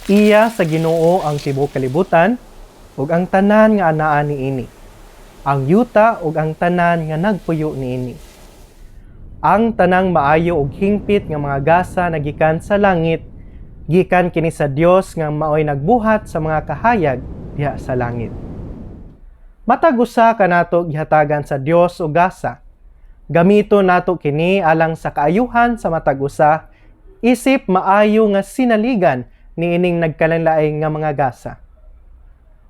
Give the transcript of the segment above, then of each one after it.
Iya sa Ginoo ang tibuok kalibutan ug ang tanan nga anaa niini, ang yuta ug ang tanan nga nagpuyo niini. Ang tanang maayo ug hingpit nga mga gasa nagikan sa langit, gikan kini sa Dios nga maoy nagbuhat sa mga kahayag diha sa langit. Matag usa kanato gihatagan sa Dios og gasa. Gamito nato kini alang sa kaayuhan sa matag usa, isip maayo nga sinaligan niining nagkalainlain nga mga gasa.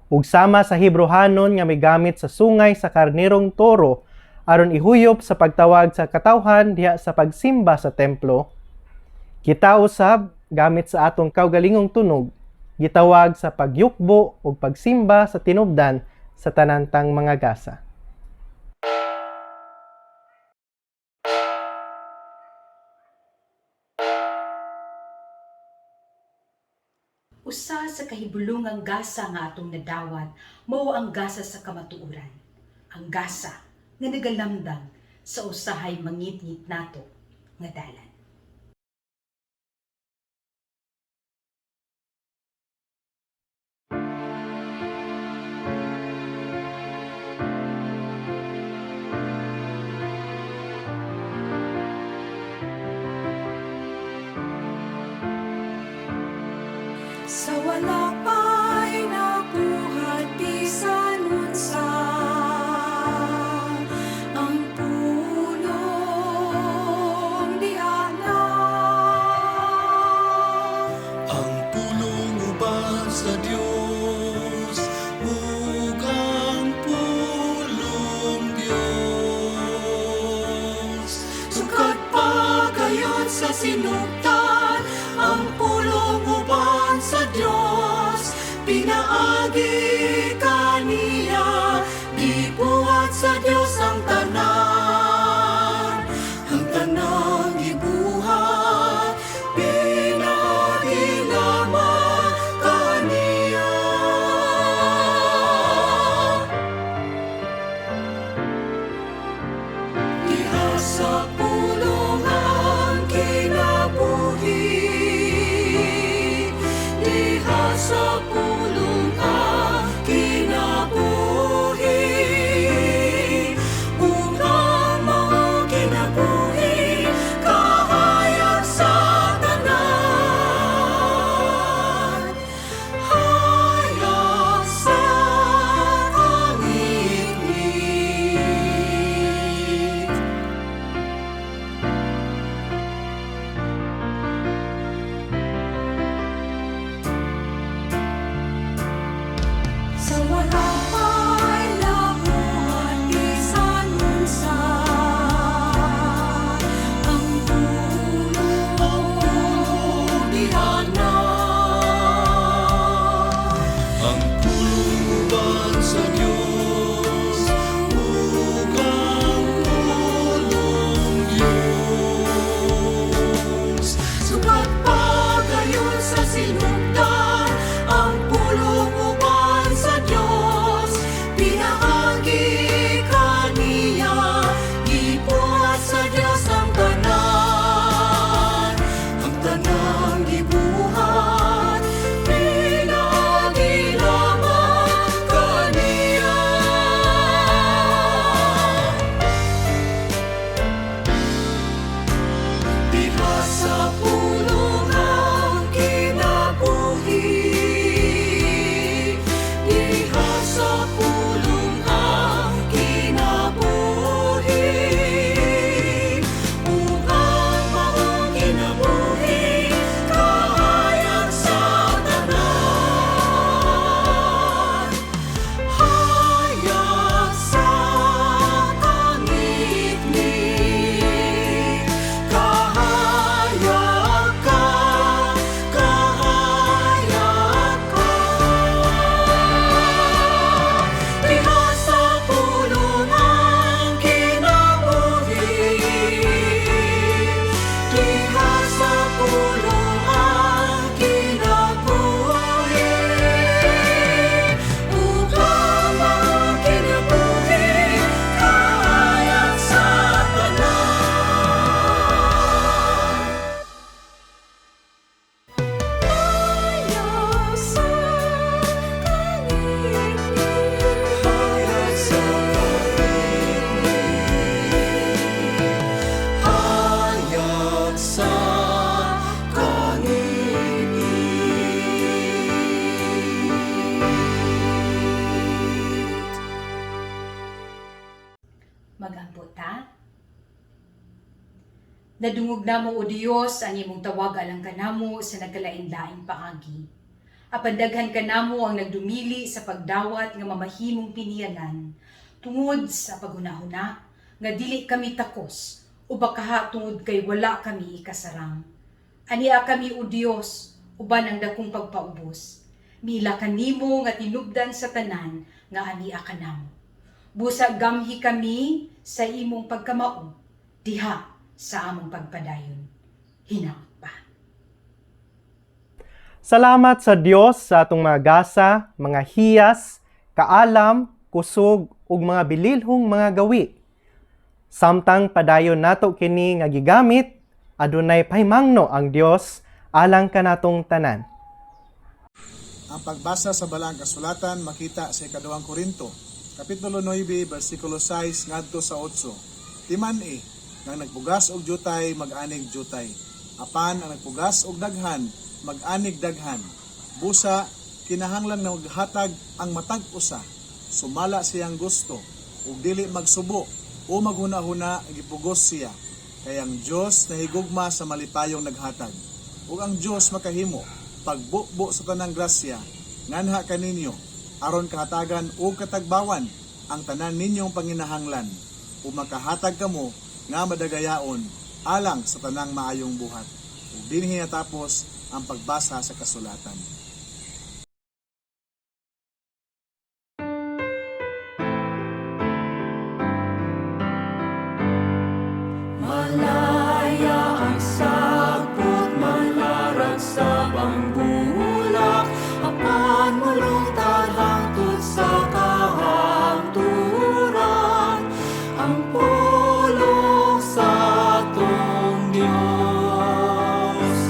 Ug sama sa Hebreohanon nga migamit sa sungay sa karnerong toro aron ihuyop sa pagtawag sa katawhan diha sa pagsimba sa templo, kita usab gamit sa atong kaugalingong tunog gitawag sa pagyukbo ug pagsimba sa tinubdan sa tanantang mga gasa. Usa sa kahibulungang gasa nga atong nadawat mao ang gasa sa kamatuoran. Ang gasa nga nagalamdang sa usahay mangitngit nato nga dalan. Sa wala pa'y nabuhat bisan unsa, ang pulong diha na. Ang pulong uban sa Dios ug ang pulong Dios. Sukad pa gayud sa sinugdan, ang pulong uban sa Dios, pinaagi kaniya, gibuhat sa Dios ang tanan. Ang tanang gibuhat, pinaagi lamang kaniya. Diha sa pulong ang kinabuhi, diha sa pulong ang kinabuhi. Nadungog namo, O Dios, ang imong tawag alang kanamo sa nagkalain-laing paagi. Apan daghan kanamo ang nagdumili sa pagdawat nga mamahimong piniyalan tungod sa paghunahuna nga dili kami takos o bakaha tungod kay wala kami ikasarang. Ania kami, O Dios, uban ang dakong pagpaubos. Miila kanimo nga tinubdan sa tanan nga ania kanamo. Busa gamhi kami sa imong pagkamao diha sa among pagpadayon. Hinaot pa. Salamat sa Dios sa atong mga gasa, mga hiyas, kaalam, kusog ug mga bililhong mga gawi. Samtang padayon nato kini nga gigamit, adunay pahimangno ang Dios alang kanatong tanan. Ang pagbasa sa Balaang Kasulatan makita sa ikaduhang Korinto, Kapitulo 9, versikulo 6 ngadto sa 8. Timan-i, nang nagpugas og jutay, mag-anig jutay. Apan ang nagpugas og daghan, mag-anig daghan. Busa, kinahanglan na maghatag ang matag usa, sumala siyang gusto, ug dili magsubo o maghuna-huna gipugos siya. Kay ang Dios nahigugma sa malipayong naghatag. Ug ang Dios makahimo pagbubo sa tanang grasya nganha kaninyo aron kahatagan ug katagbawan ang tanan ninyong panginahanglan ug makahatag kamo nga madagayaon alang sa tanang maayong buhat. Ug dinhi natapos ang pagbasa sa kasulatan. Malaya ang sagbot, malarag sa bulak, apan mulungtad hangtod sa kahangturan, ang pulong sa atong Dios.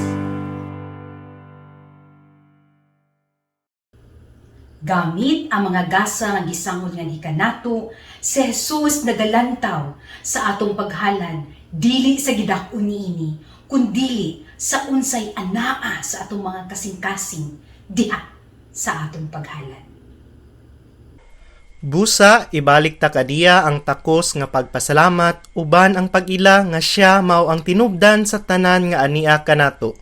Gamit ang mga gasa nga gisangol nga kanato, si Jesus nagalantaw sa atong paghalad dili sa gidak-on niini, kundili sa unsay anaa sa atong mga kasing-kasing diha sa atong paghalad. Busa ibalik ta kaniya ang takos nga pagpasalamat uban ang pag-ila nga siya mao ang tinubdan sa tanan nga ania kanato.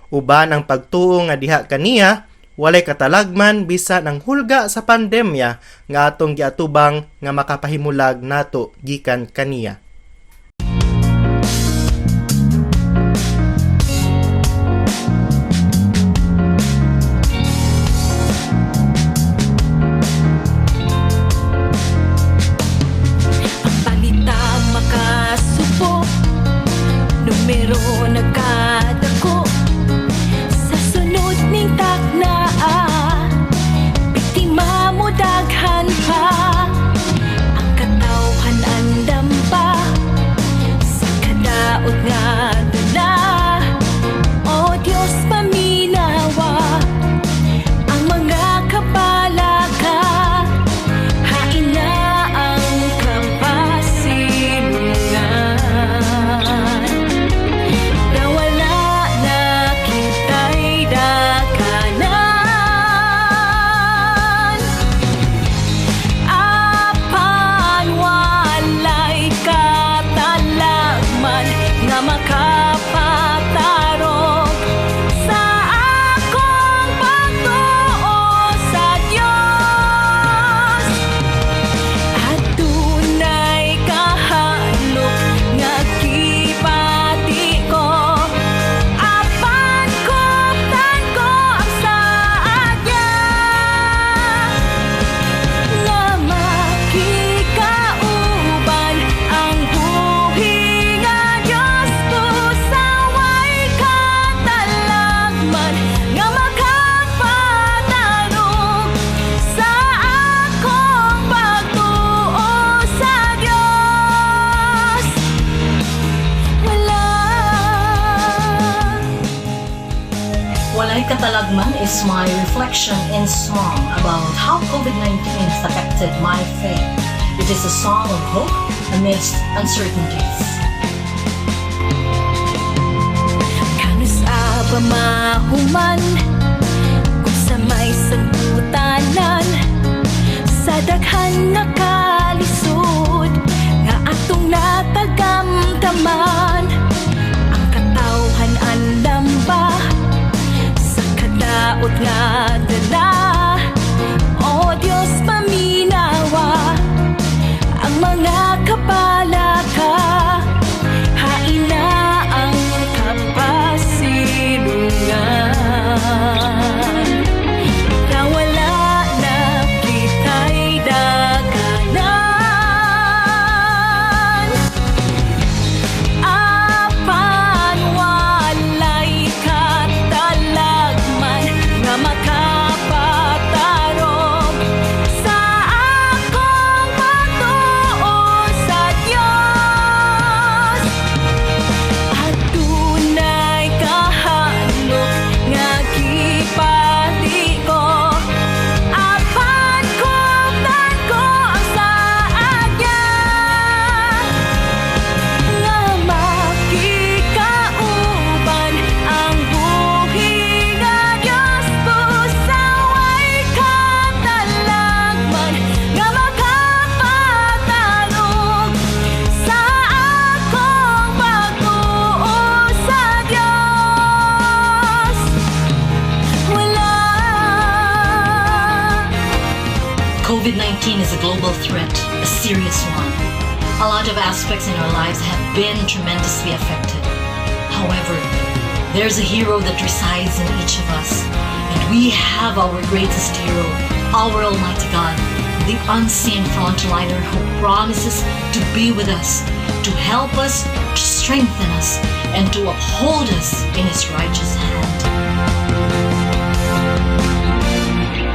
Uban ang pagtuo nga diha kaniya walay katalagman bisan ang hulga sa pandemya nga atong giatubang nga makapahimulag nato gikan kaniya. Ang balita makasubo, numero nagkadako. Sa sunod ning taknaa, biktima mo daghan pa. Ang katawhan andam pa sa kadaot nga dula. O Diyos, paminawa ang mga kapalaka. Hain na ang kapasinungan. Nawala na kita'y dakanan. Apan walay katalagman nga makapatarong sa akong pagtuo sa Diyos. At tunay kahadlok nga gibati ko, apan kuptan ko ang saad niya nga makikauban ang buhi nga Diyos ko sa way katalagman nga makapatarong sa akong pagtuo sa Diyos. Wala. Walay Katalagman is my reflection and song about how COVID-19 has affected my faith. It is a song of hope amidst uncertainties. Kanus-a ba mahuman kung sa may sagutanan sa daghan nga kalisod nga atong natagamtaman. COVID-19 is a global threat, a serious one. A lot of aspects in our lives have been tremendously affected. However, there's a hero that resides in each of us, and we have our greatest hero, our Almighty God, the unseen frontliner who promises to be with us, to help us, to strengthen us, and to uphold us in His righteous hand.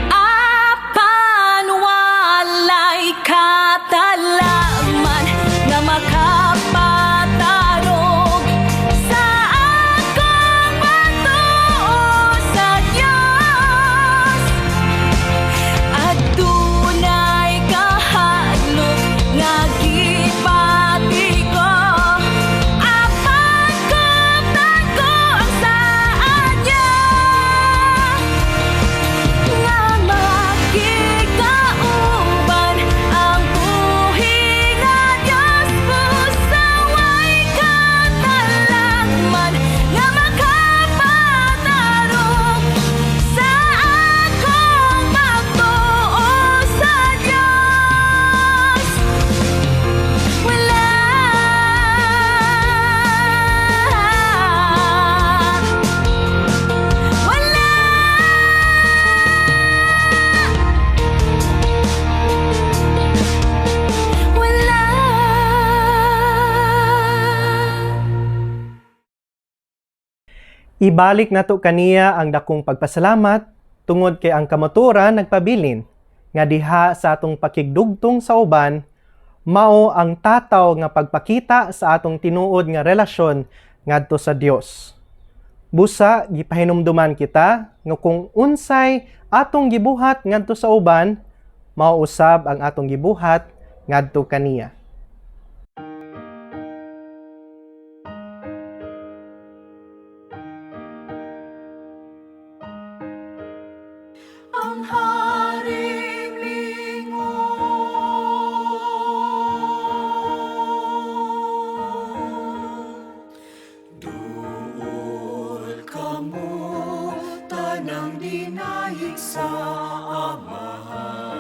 Apan walay katalagman nga makapatarong sa akong pagtuo sa Dios. Adunay kahadlok nga gibati ko, apan kuptan ko ang saad niya nga makigkauban ang buhi nga Dios. Busa way katalagman nga makapatarong sa akong pagtuo sa Dios. Wala, wala. Wala. Ibalik nato kaniya ang dakong pagpasalamat tungod kay ang kamatuoran nagpabilin nga diha sa atong pakigdugtong sa uban mao ang tataw nga pagpakita sa atong tinuod nga relasyon ngadto sa Dios. Busa gipahinumduman kita nga kung unsay atong gibuhat ngadto sa uban, mao usab ang atong gibuhat ngadto kaniya. Ang haring lingon, Duol kamo tanang dinayig sa Amahan.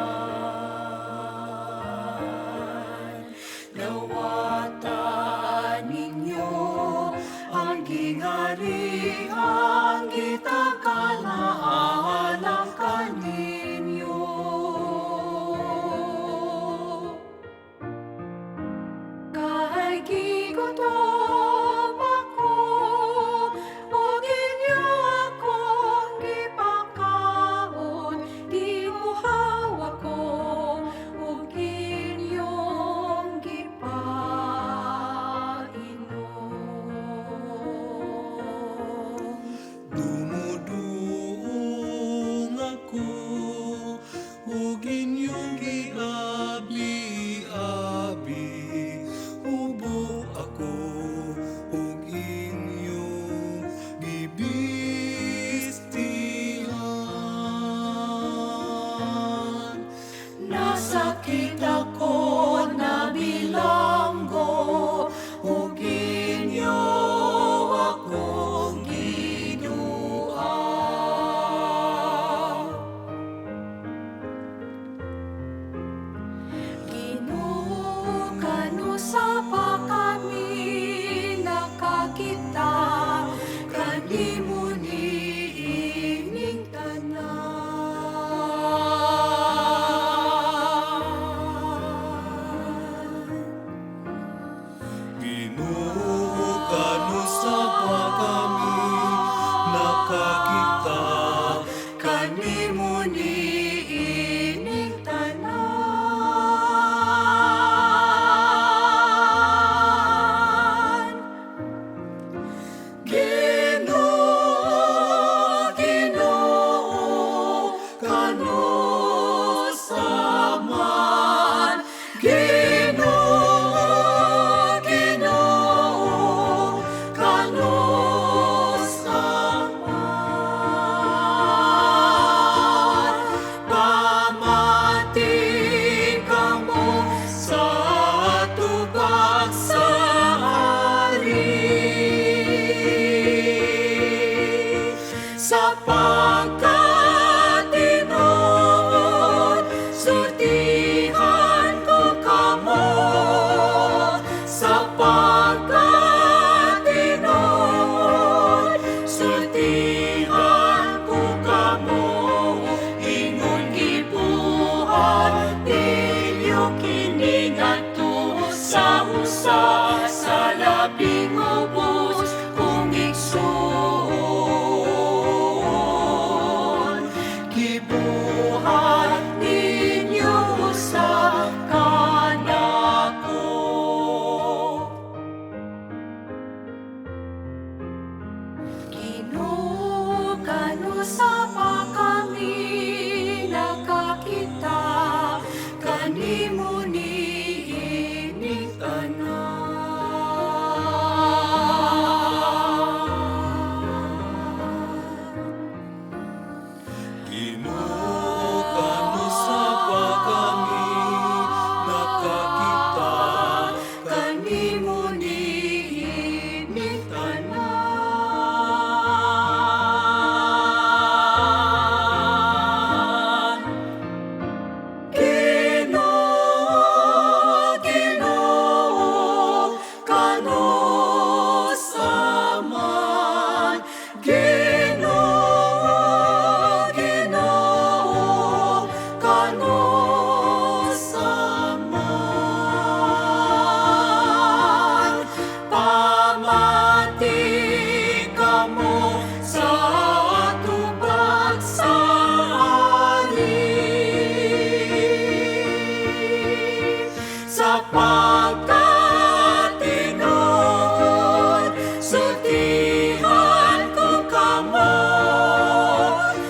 Sa pagkatinuod, sultihan ko kamo.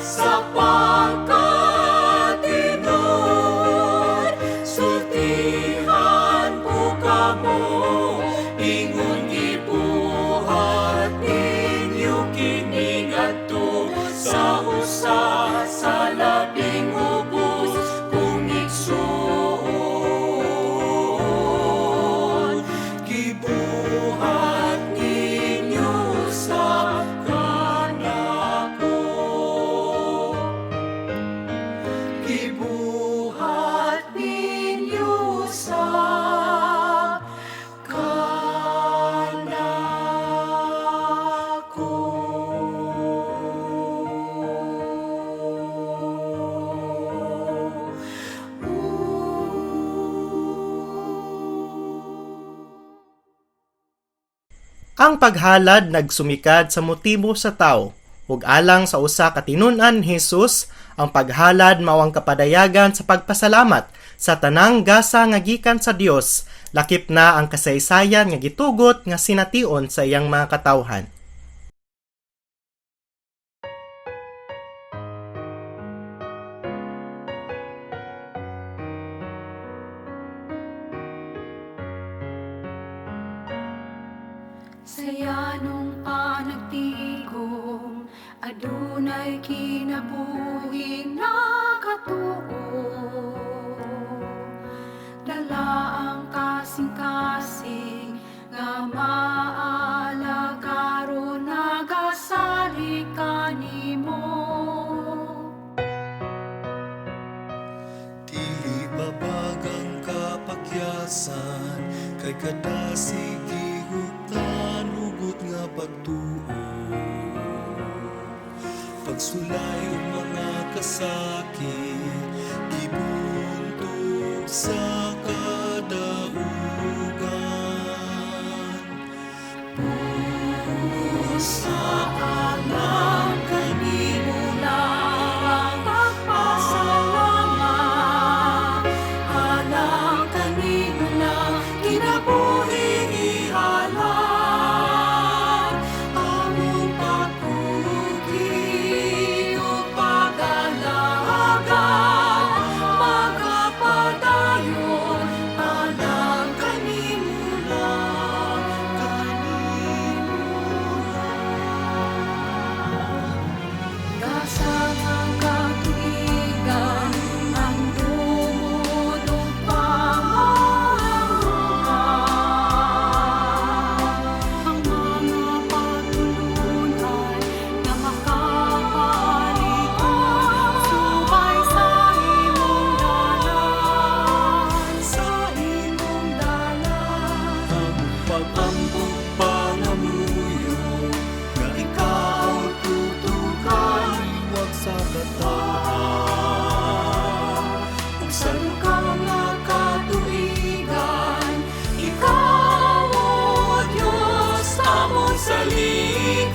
Sa pagkatinuod, sultihan ko kamo. Ingon gibuhat ninyo kini ngadto sa usa sa labing ubos kong igsuon. Gibuhat ninyo sa kanako. Gibuhat ninyo sa kanako. Ang paghalad nagsumikad sa motibo sa tao ug alang sa usa ka tinun-an ni Hesus, ang paghalad mao ang kapadayagan sa pagpasalamat sa tanang gasa nga gikan sa Dios, lakip na ang kasaysayan nga gitugot nga sination sa iyang mga katawhan. Sa yanong panagtigom, adunay kinabuhing nakatuo. Dala ang kasing-kasing nga maalagaro nagasali kanimo. Dili babag ang kapakyasan, kay kadasig gihuptan hugot nga pagtuo. Pagsulay og mga kasakit, gibuntog sa kadaugan. Sa alang kanimo lang pagpasalamat, alang kanimo lang kinabuhi ihalad, among pagpugi ug pag-alaga, magapadayon alang kanimo lang, Kanimo Gasa nga katuigan ang tungod ug pangamuhan. Ang mga pagtulunan nga makapalikod subay sa imong dalan, sa imong dalan. Ang pag-ambog pangamuyo nga ikaw tutukan wag sa katawhan. Ug sa lukang nga katuigan, ikaw, O Dios, among saligan.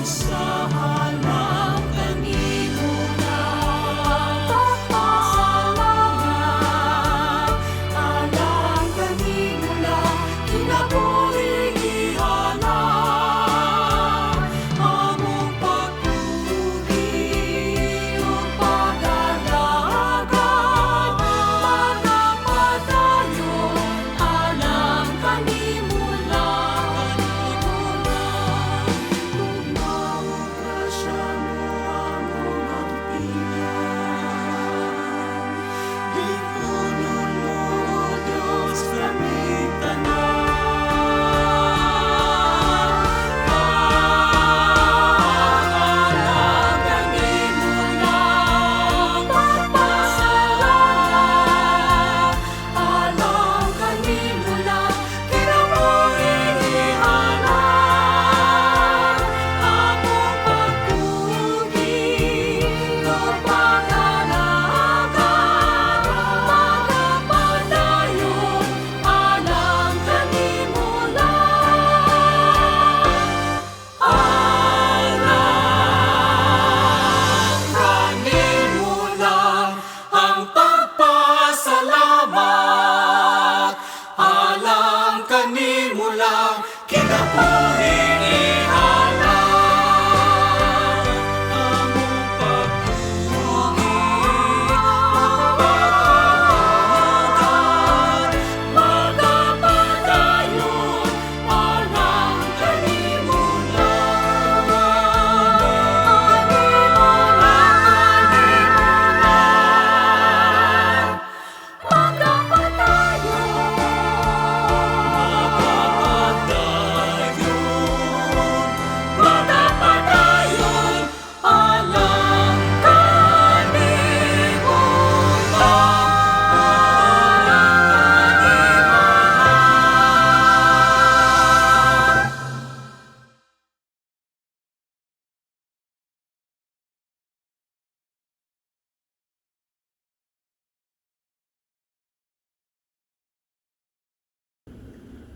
Sa alang Kanimo lang pagpasalamat, alang kanimo lang kinabuhi ihalad, among pagpuri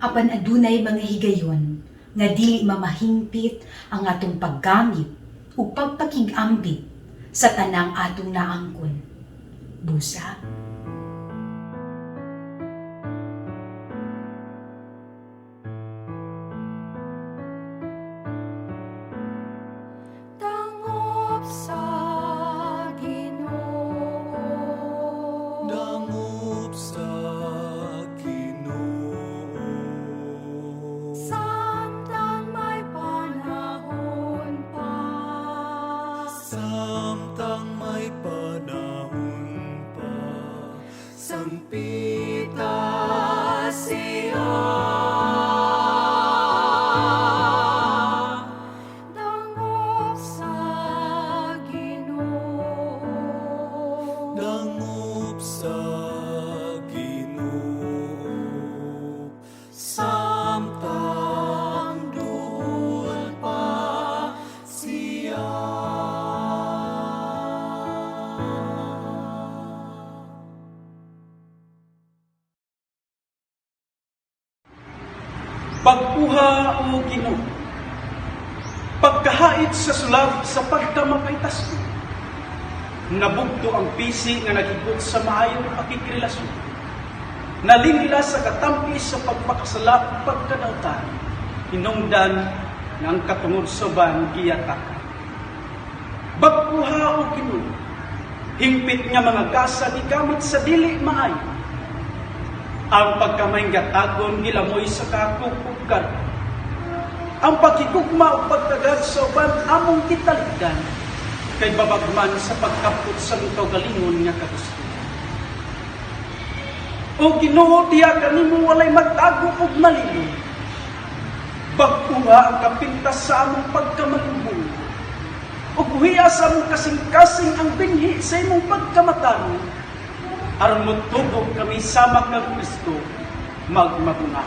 Apan adunay mga higayon nga dili mamahingpit ang atong paggamit ug pagpakig-ambit sa tanang atong naangkon. Busa, Dangop sa Ginoo. Dangop sa Ginoo. Samtang may panahon pa. Samtang may panahon pa, Sampita siya. Dangop sa Ginoo. Dangop sa Ginoo. Samtang duol pa siya. Pagkuha o Ginoo. Pagkahait sa sulab sa pagkamakaitas ko. Nabugto ang pisi nga nagigot sa maayong pakikrelasyon. Nalingla sa katampi sa pagpakasala ug pagkadautan. Hinungdan nga ang katungod sa uban giyataka. Bagkuha o Ginoo. Hingpit nga mga gasa gigamit sa dili maayo. Ang pagkamahinggatagon gilamoy sa kakupugkan. Ang pagkikugma o pagtagad sa uban among kitalikdan kay babagman sa pagkapot sa kaugalingon nga kagusto. O Ginoo, diha kanimo walay magtago ug malilong. Bagkuha ang kapintas sa among pagkamalubong. Ug huya sa among kasing-kasing ang binhi sa imong pagkamatarong aron motubo kami sama kang Kristo magmabunga.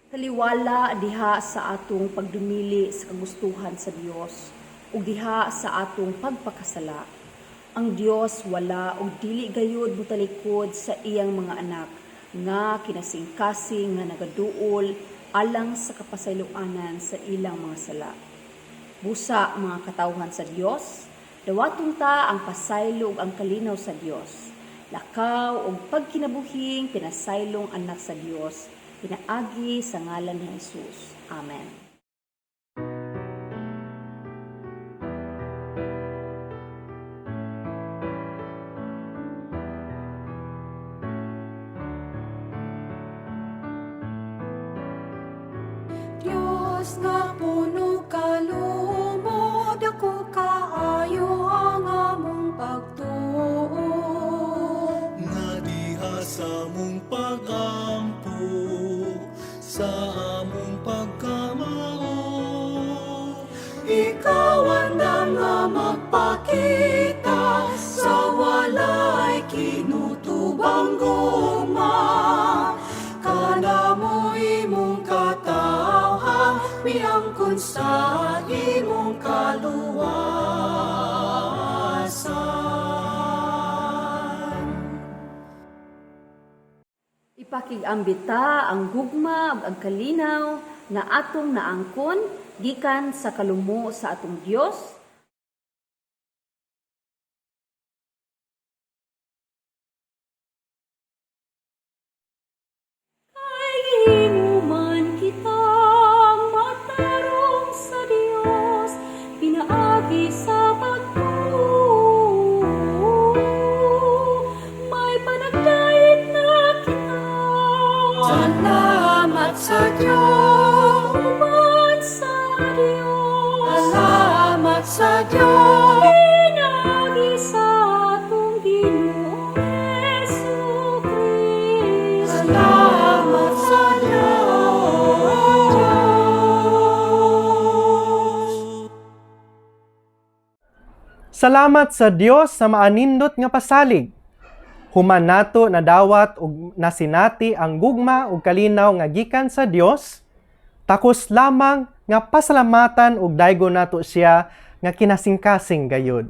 Taliwala diha sa atong pagdumili sa kagustuhan sa Dios ug diha sa atong pagpakasala. Ang Dios wala og dili gayud motalikod sa iyang mga anak nga kinasingkasing nga nagaduol alang sa kapasayloanan sa ilang mga sala. Busa mga katawhan sa Dios, dawaton ta ang pasaylo ug ang kalinaw sa Dios. Lakaw og pagkinabuhing pinasaylong anak sa Dios, pinaagi sa ngalan ni Jesus. Amen. Diyos nga puno kalumo, dako kaayo ang among pagtuo. Nga diha sa among pagampo, sa among pagkamao. Ikaw andam nga magpakita sa walay kinutubang gugma. Kanamo imong katawhan, miangkon sa imong kaluwasan. Ipakig-ambita ang gugma ug ang kalinaw nga atong naangkon gikan sa kalumo sa atong Dios. Kay gihimuman kitang matarong sa Dios, pinaagi sa pagtuo. May panagdait na kita. Salamat sa Diyos. Uban sa Dios. Salamat sa Diyos. Pinaagi sa atong Ginoong Jesu-Cristo. Salamat sa Diyos. Salamat sa Dios sa maanindot nga pasalig. Human nato nadawat og nasinati ang gugma ug kalinaw nga gikan sa Dios, takos lamang nga pasalamatan ug daygon nato siya nga kinasingkasing gayud.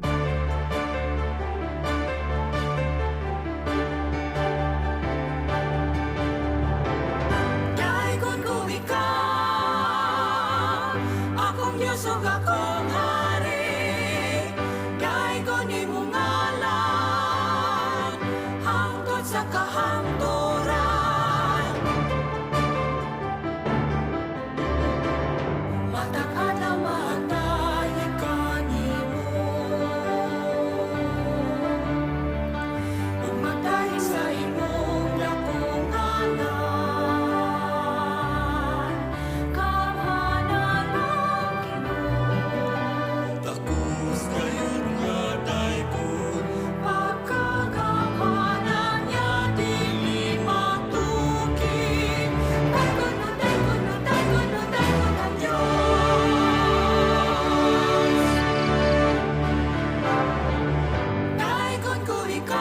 Kahangturan. Matag adlaw magdayeg kanimo ug magdayeg sa imong dakong ngalan. Gamhanan ang Ginoo. Takos gayud nga daygon. Pagkagamhanan niya dili matukig. Daygon no, daygon no, daygon no, daygon ang Diyos. Daygon ko ikaw,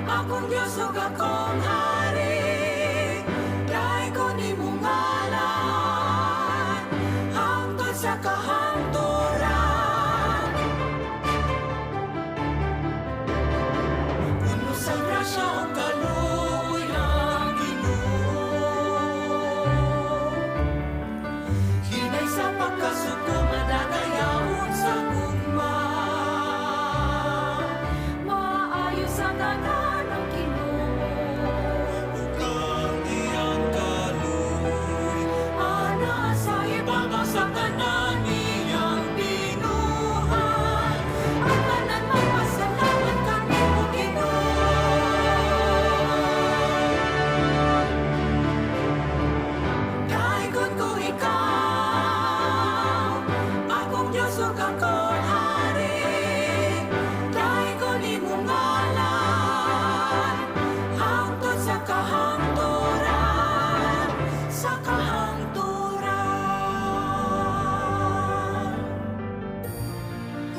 akong Diyos ug akong hari. Daygon imong ngalan hangtod sa kahangturan. Puno sa grasya ug kaluoy ang Ginoo. Hinay sa pagkasuko, madadayaon sa gugma. Maayo sa tanan ang Ginoo. Ug ang iyang kaluoy Ana sa ibabaw sa tanan niyang binuhat. Ang tanan magpasalamat kanimo, Ginoo. Daygon ko ikaw, akong Diyos ug akong hari. Daygon imong ngalan hangtod sa kahangturan, sa kahangturan.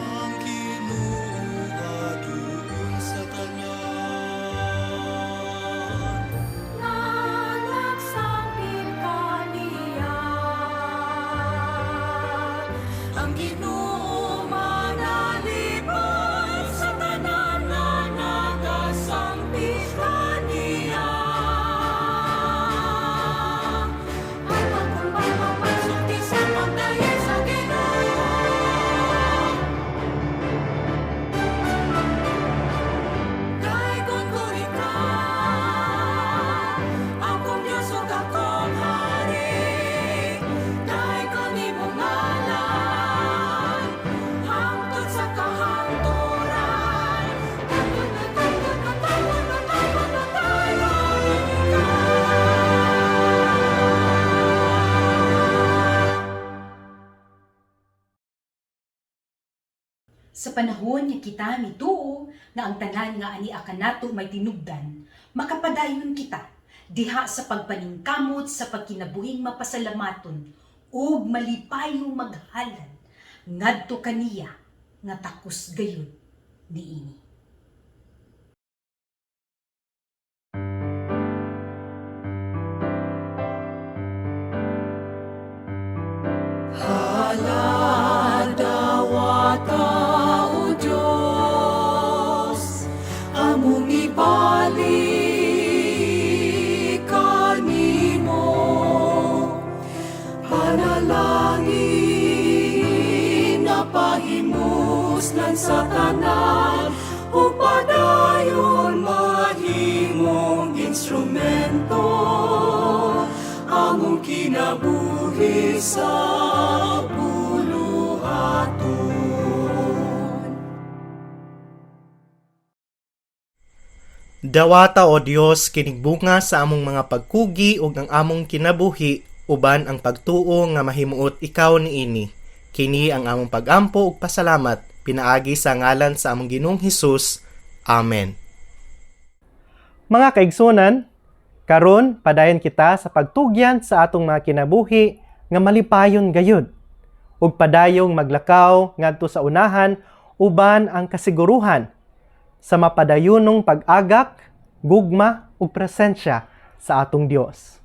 Ang Ginoo aduon sa tanan. Nga nagsampil kaniya. Ang Ginoo manalipay sa tanan nga nagasampil kaniya. Ang pagkumbaba pagsulti sa pagdayeg sa Ginoo. Daygon ko ikaw, akong Diyos ug akong hari. Daygon imong ngalan hangtod sa kahangturan. Daygon na, daygon na, daygon na, daygon na, daygon ikaw. Sa panahon nga kita mituo nga ang tanan nga ani kanato may tinubdan, makapadayon kita diha sa pagpaningkamot sa pagkinabuhing mapasalamaton ug malipayong maghalad ngadto kaniya nga takos gayud niini. Halad dawata, O Diyos, among ibalik kanimo. Panalangin na pahimuslan sa tanan, ug padayon mahimong instrumento among kinabuhi sa buluhaton. Dawata o Dios kining bunga sa among mga pagkugi ug ang among kinabuhi uban ang pagtuo nga mahimuot ikaw niini. Kini ang among pagampo ug pasalamat pinaagi sa ngalan sa among Ginoong Hesus. Amen. Mga kaigsunan, karon padayon kita sa pagtugyan sa atong mga kinabuhi nga malipayon gayud ug padayong maglakaw ngadto sa unahan uban ang kasiguruhan sa mapadayunong pag-agak, gugma ug presensya sa atong Dios.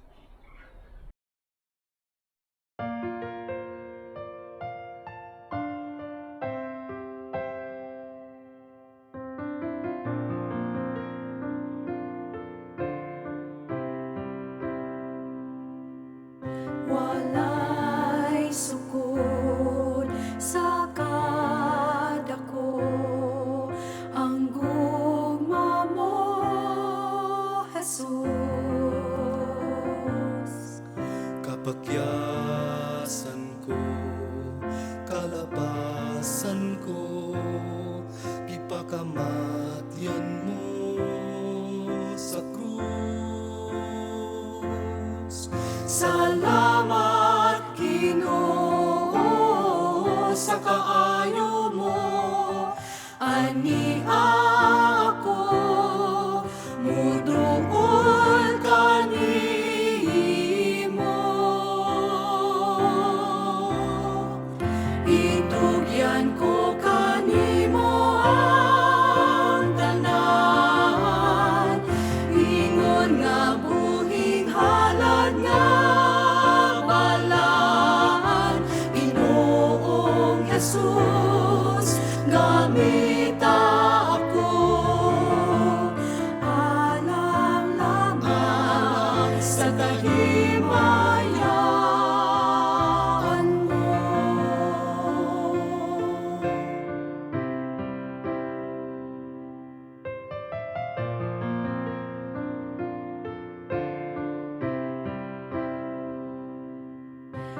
Walay sukod sa kadako ang gugma mo. Sa kaayo mo. Ani ako muduol kanimo. Itugyan ko kanimo ang tanan, ingon nga buhing halad nga balaan. Ginoong Jesus, gamita ako alang lamang sa kahimayan mo.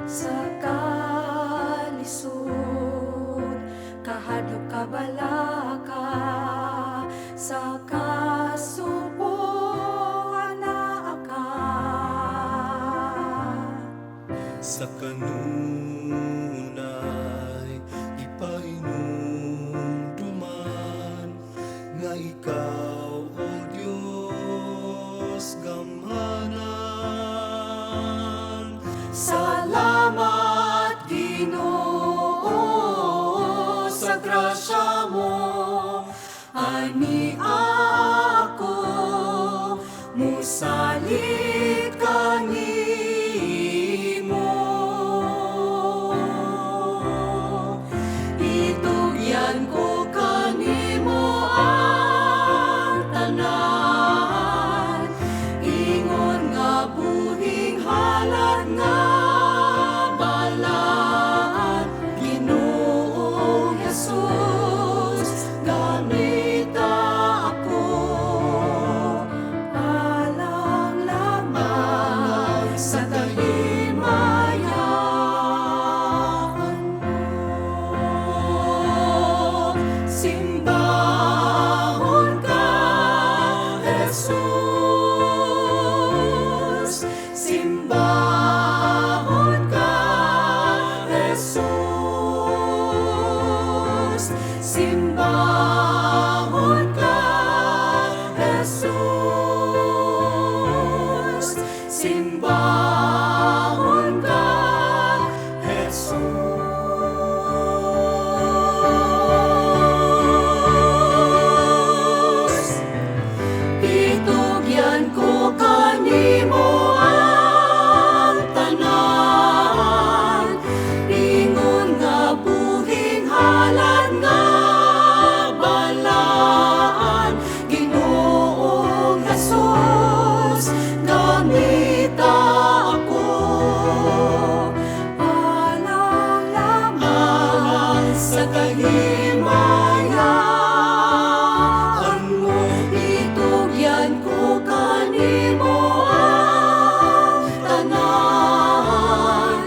Sa kalisod, kahadlok kabalaka, sa kasubo anaa ka. Sa kanunay ipahinumduman nga ikaw, O Dios, gamhanan. Salamat, Ginoo, sa grasya mo. Ani ako musalig kanimo. Itugyan ko kanimo ang tanan, ingon nga buhing halad nga balaan. Ginoong Jesus, gamita ako alang lamang sa kahimayan mo. Simbahon ka, Jesus. Simbahon ka, Jesus. Simbahon ka, Jesus. Simbahon ka, Jesus. Itugyan ko kanimo ang tanan, ingon nga buhing halad nga balaan. Ginoong Jesus, gamita ako alang lamang sa kahimayan mo. Itugyan ko kanimo ang tanan,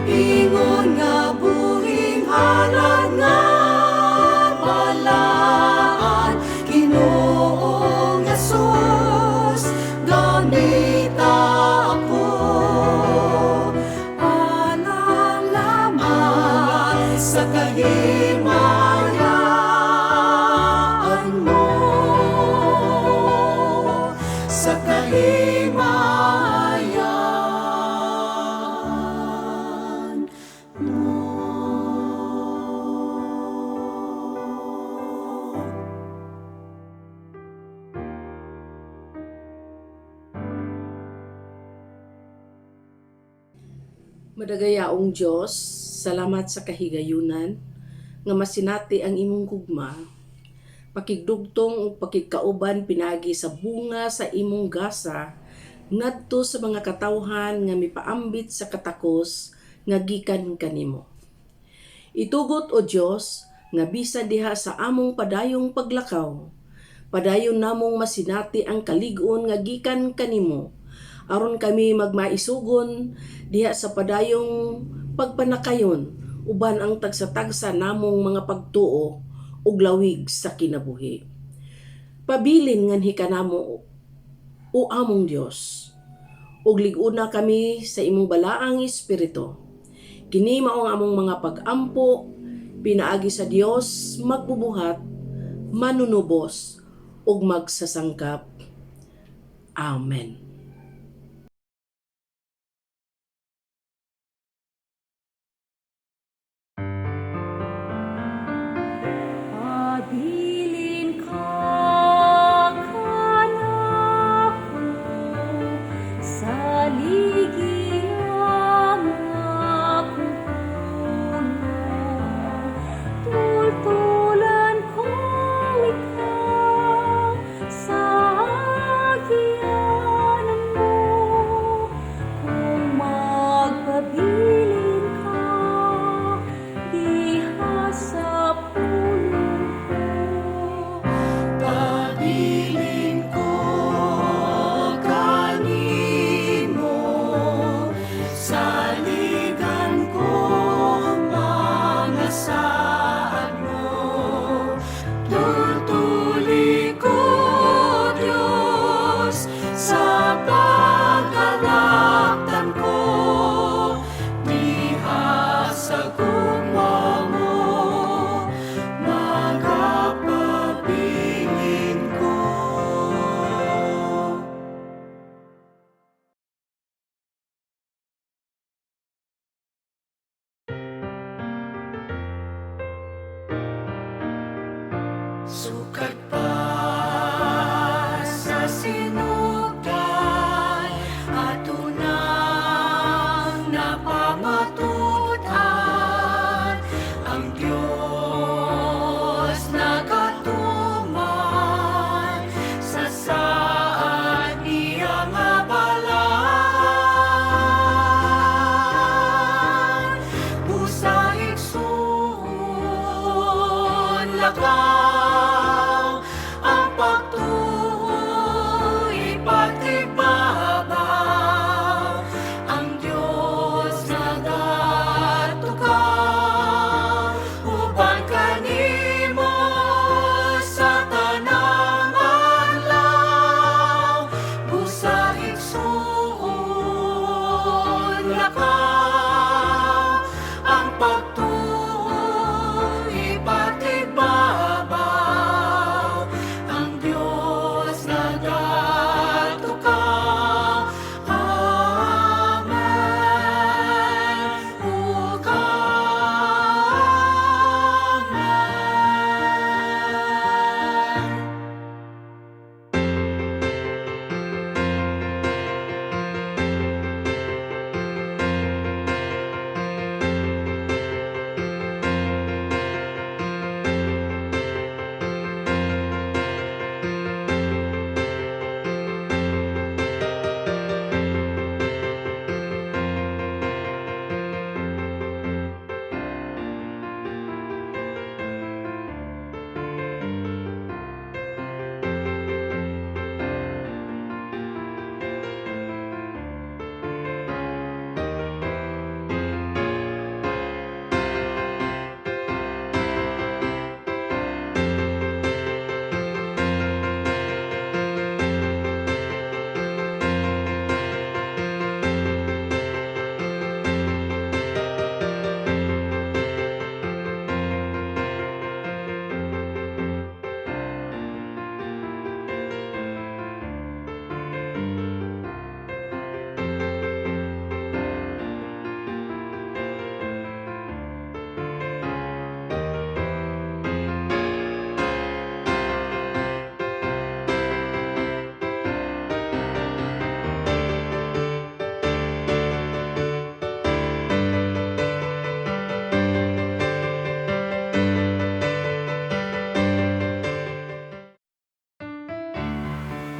ingon nga buhing halad nga balaan. Ginoong Jesus, gamita ako alang lamang sa kahimayan mo, sa kahimayan mo. Madagayaong Dios, salamat sa kahigayunan nga masinati ang imong gugma. Pakigdugtong ug pakigkauban pinaagi sa bunga sa imong gasa ngadto sa mga katawhan nga mipaambit sa katakos nga gikan kanimo. Itugot, o Dios, nga bisan diha sa among padayong paglakaw, padayon namong masinati ang kalig-on nga gikan kanimo aron kami magmaisugon diha sa padayong pagpanakayon uban ang tagsa-tagsa namong mga pagtuo ug lawig sa kinabuhi. Pabilin nganhi kanamo, o among Dios, ug lig-una kami sa imong balaang espiritu. Kini mao ang among mga pag-ampo. Pinaagi sa Dios magbubuhat, manunubos ug magsasangkap. Amen. Pabilin ka kanako sa ligiang akong pulong. Tultulan ko ikaw sa agianan mo. Kung magpabilin ka diha sa pulong ko. Pabilin ko kanimo, saligan ko mga saad mo. Tultuli ko, Diyos, sa pagkalaktan ko, diha sa gugma mo, magapabilin ko. Sukat pa sa sinugdan, ato nang napamatudan, ang Diyos nagatuman sa saad niya nga balaan. Busa igsuon lakaw ang pagtuo ipatibabaw ang Diyos nagatuka uban kanimo sa tanang adlaw. Busa igsuon lakaw ang pagtuo ipatibabaw ang Diyos nagatuka. Amen. Ug Amen.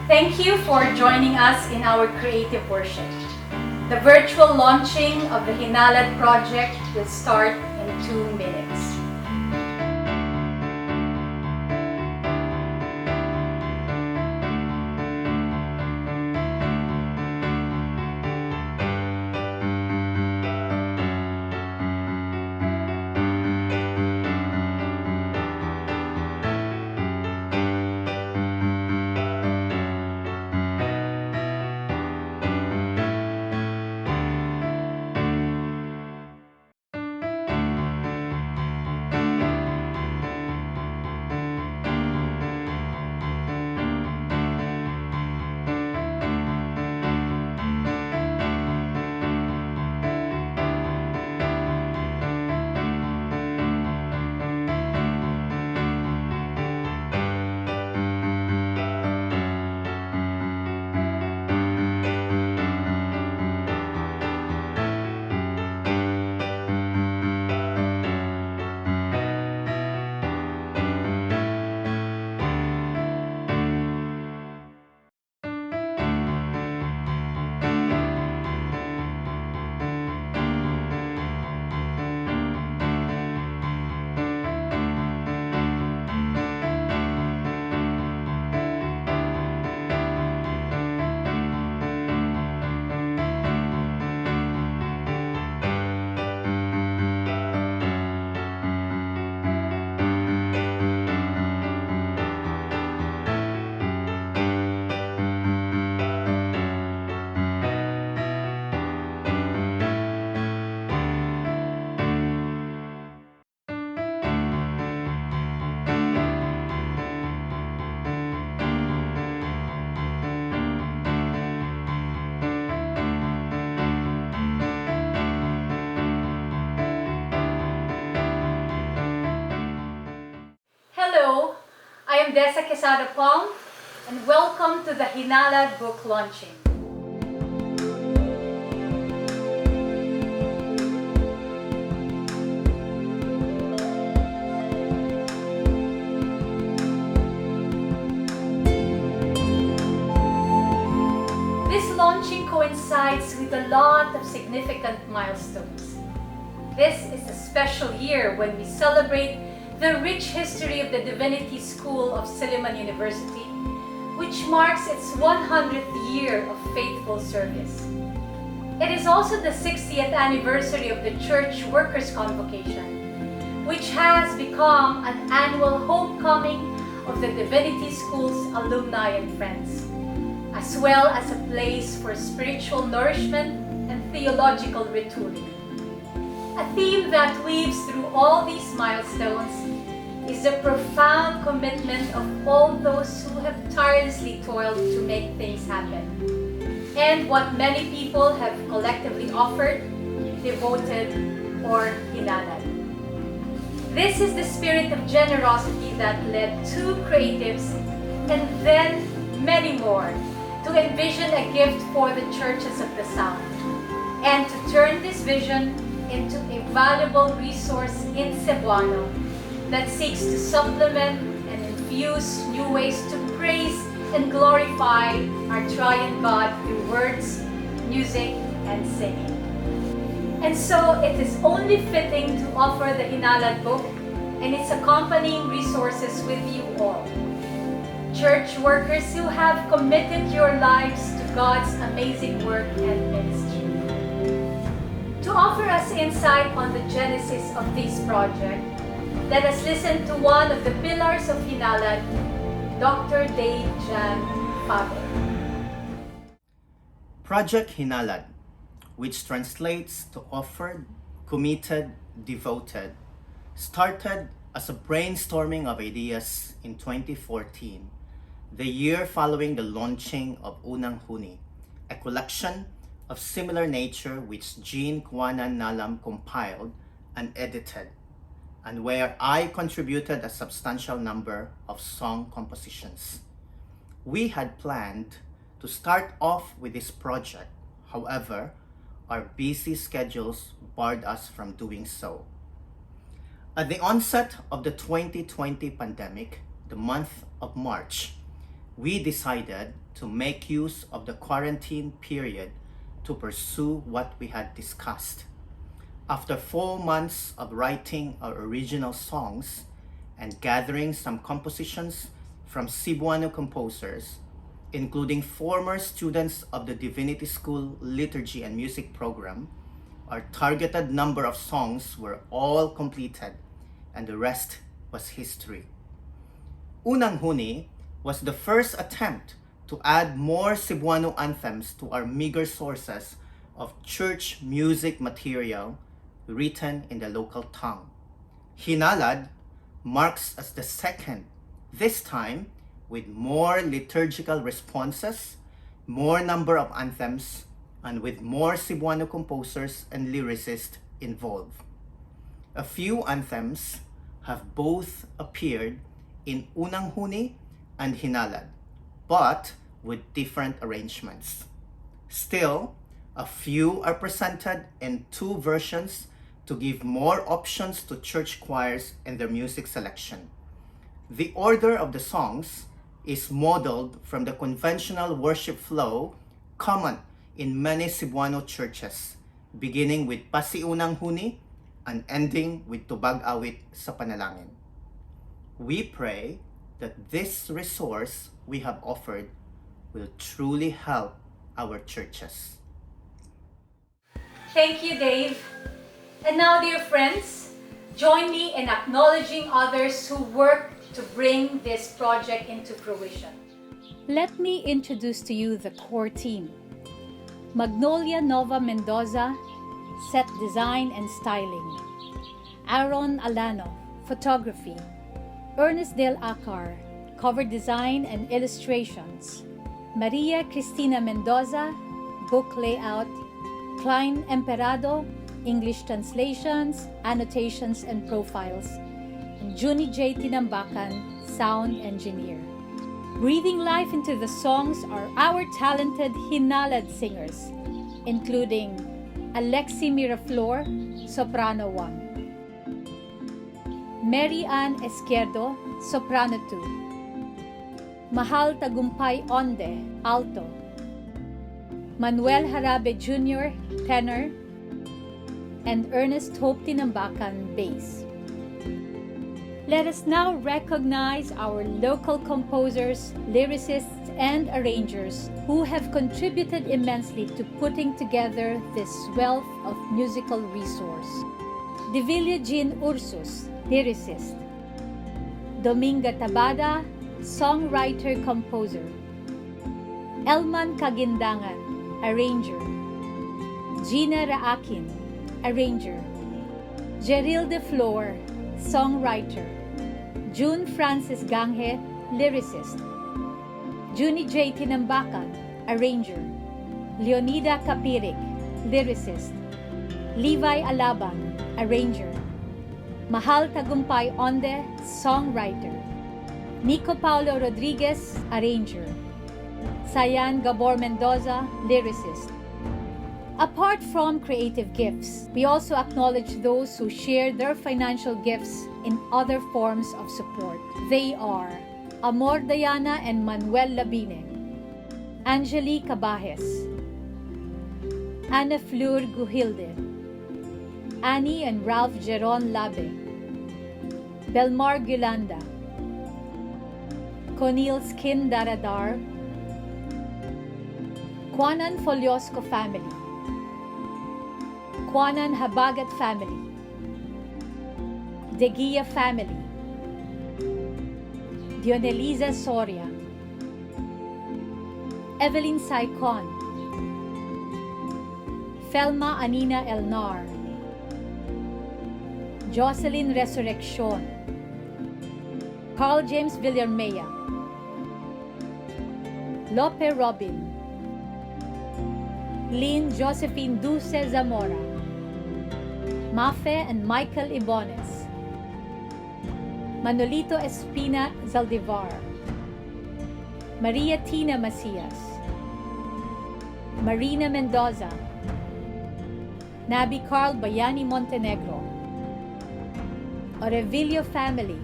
Thank you for joining us in our creative worship. The virtual launching of the Hinalad project will start in 2 minutes. Dessa Quesada Palm, and welcome to the Hinalad book launching. This launching coincides with a lot of significant milestones. This is a special year when we celebrate the rich history of the Divinity School of Silliman University, which marks its 100th year of faithful service. It is also the 60th anniversary of the Church Workers' Convocation, which has become an annual homecoming of the Divinity School's alumni and friends, as well as a place for spiritual nourishment and theological retooling. A theme that weaves through all these milestones is the profound commitment of all those who have tirelessly toiled to make things happen, and what many people have collectively offered, devoted, or hinalad. This is the spirit of generosity that led two creatives and then many more to envision a gift for the churches of the South and to turn this vision into a valuable resource in Cebuano that seeks to supplement and infuse new ways to praise and glorify our triune God through words, music, and singing. And so it is only fitting to offer the Hinalad book and its accompanying resources with you all, church workers who have committed your lives to God's amazing work and ministry. To offer us insight on the genesis of this project, let us listen to one of the pillars of Hinalad, Dr. Dave Jan Faber. Project Hinalad, which translates to offered, committed, devoted, started as a brainstorming of ideas in 2014, the year following the launching of Unang Huni, a collection of similar nature which Jean Kuanan Nalam compiled and edited, and where I contributed a substantial number of song compositions. We had planned to start off with this project. However, our busy schedules barred us from doing so. At the onset of the 2020 pandemic, the month of March, we decided to make use of the quarantine period to pursue what we had discussed. After 4 months of writing our original songs and gathering some compositions from Cebuano composers, including former students of the Divinity School Liturgy and Music program, our targeted number of songs were all completed, and the rest was history. Unang Huni was the first attempt to add more Cebuano anthems to our meager sources of church music material written in the local tongue. Hinalad marks as the second, this time with more liturgical responses, more number of anthems, and with more Cebuano composers and lyricists involved. A few anthems have both appeared in Unang Huni and Hinalad, but with different arrangements. Still, a few are presented in two versions to give more options to church choirs in their music selection. The order of the songs is modeled from the conventional worship flow common in many Cebuano churches, beginning with Pasiunang Huni and ending with Tubag Awit sa Panalangin. We pray that this resource we have offered will truly help our churches. Thank you, Dave. And now, dear friends, join me in acknowledging others who worked to bring this project into fruition. Let me introduce to you the core team. Magnolia Nova Mendoza, set design and styling. Aaron Alano, photography. Ernest Del Acar, cover design and illustrations. Maria Cristina Mendoza, book layout. Klein Emperado, English translations, annotations, and profiles. And Junie J. Tinambacan, sound engineer. Breathing life into the songs are our talented Hinalad singers, including Alexi Miraflor, soprano 1, Mary Ann Esquerdo, soprano 2, Mahal Tagumpay Onde, alto, Manuel Harabe Jr., tenor, and Ernest Hope Tinambacan, bass. Let us now recognize our local composers, lyricists, and arrangers who have contributed immensely to putting together this wealth of musical resource. Devilla Jean Ursus, lyricist. Dominga Tabada, songwriter-composer. Elman Kagindangan, arranger. Gina Raakin, arranger. Geril De Flor, songwriter. June Francis Ganghe, lyricist. Junie J. Tinambacan, arranger. Leonida Kapirik, lyricist. Levi Alaban, arranger. Mahal Tagumpay Onde, songwriter. Nico Paulo Rodriguez, arranger. Sayan Gabor Mendoza, lyricist. Apart from creative gifts, we also acknowledge those who share their financial gifts in other forms of support. They are Amor Diana and Manuel Labine, Angelique Cabajes, Ana Fleur Guhilde, Annie and Ralph Geron Labe, Belmar Gulanda, Conil Skin Daradar, Kwanan Foliosco family, Kwanan Habagat family, Degia family, Dioneliza Soria, Evelyn Saicon, Felma Anina Elnar, Jocelyn Resurreccion, Carl James Villarmea, Lope Robin, Lynn Josephine Dulce Zamora, Mafe and Michael Ibones, Manolito Espina Zaldivar, Maria Tina Macias, Marina Mendoza, Nabi Carl Bayani Montenegro, Orevillo family,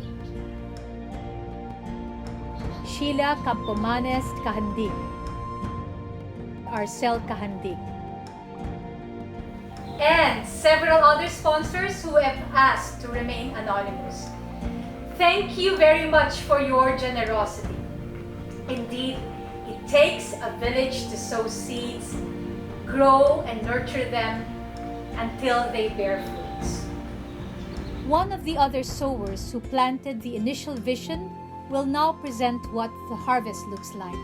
Sheila Campomanes Kahandig, Arcel Kahandig, and several other sponsors who have asked to remain anonymous. Thank you very much for your generosity. Indeed, it takes a village to sow seeds, grow and nurture them until they bear fruits. One of the other sowers who planted the initial vision will now present what the harvest looks like.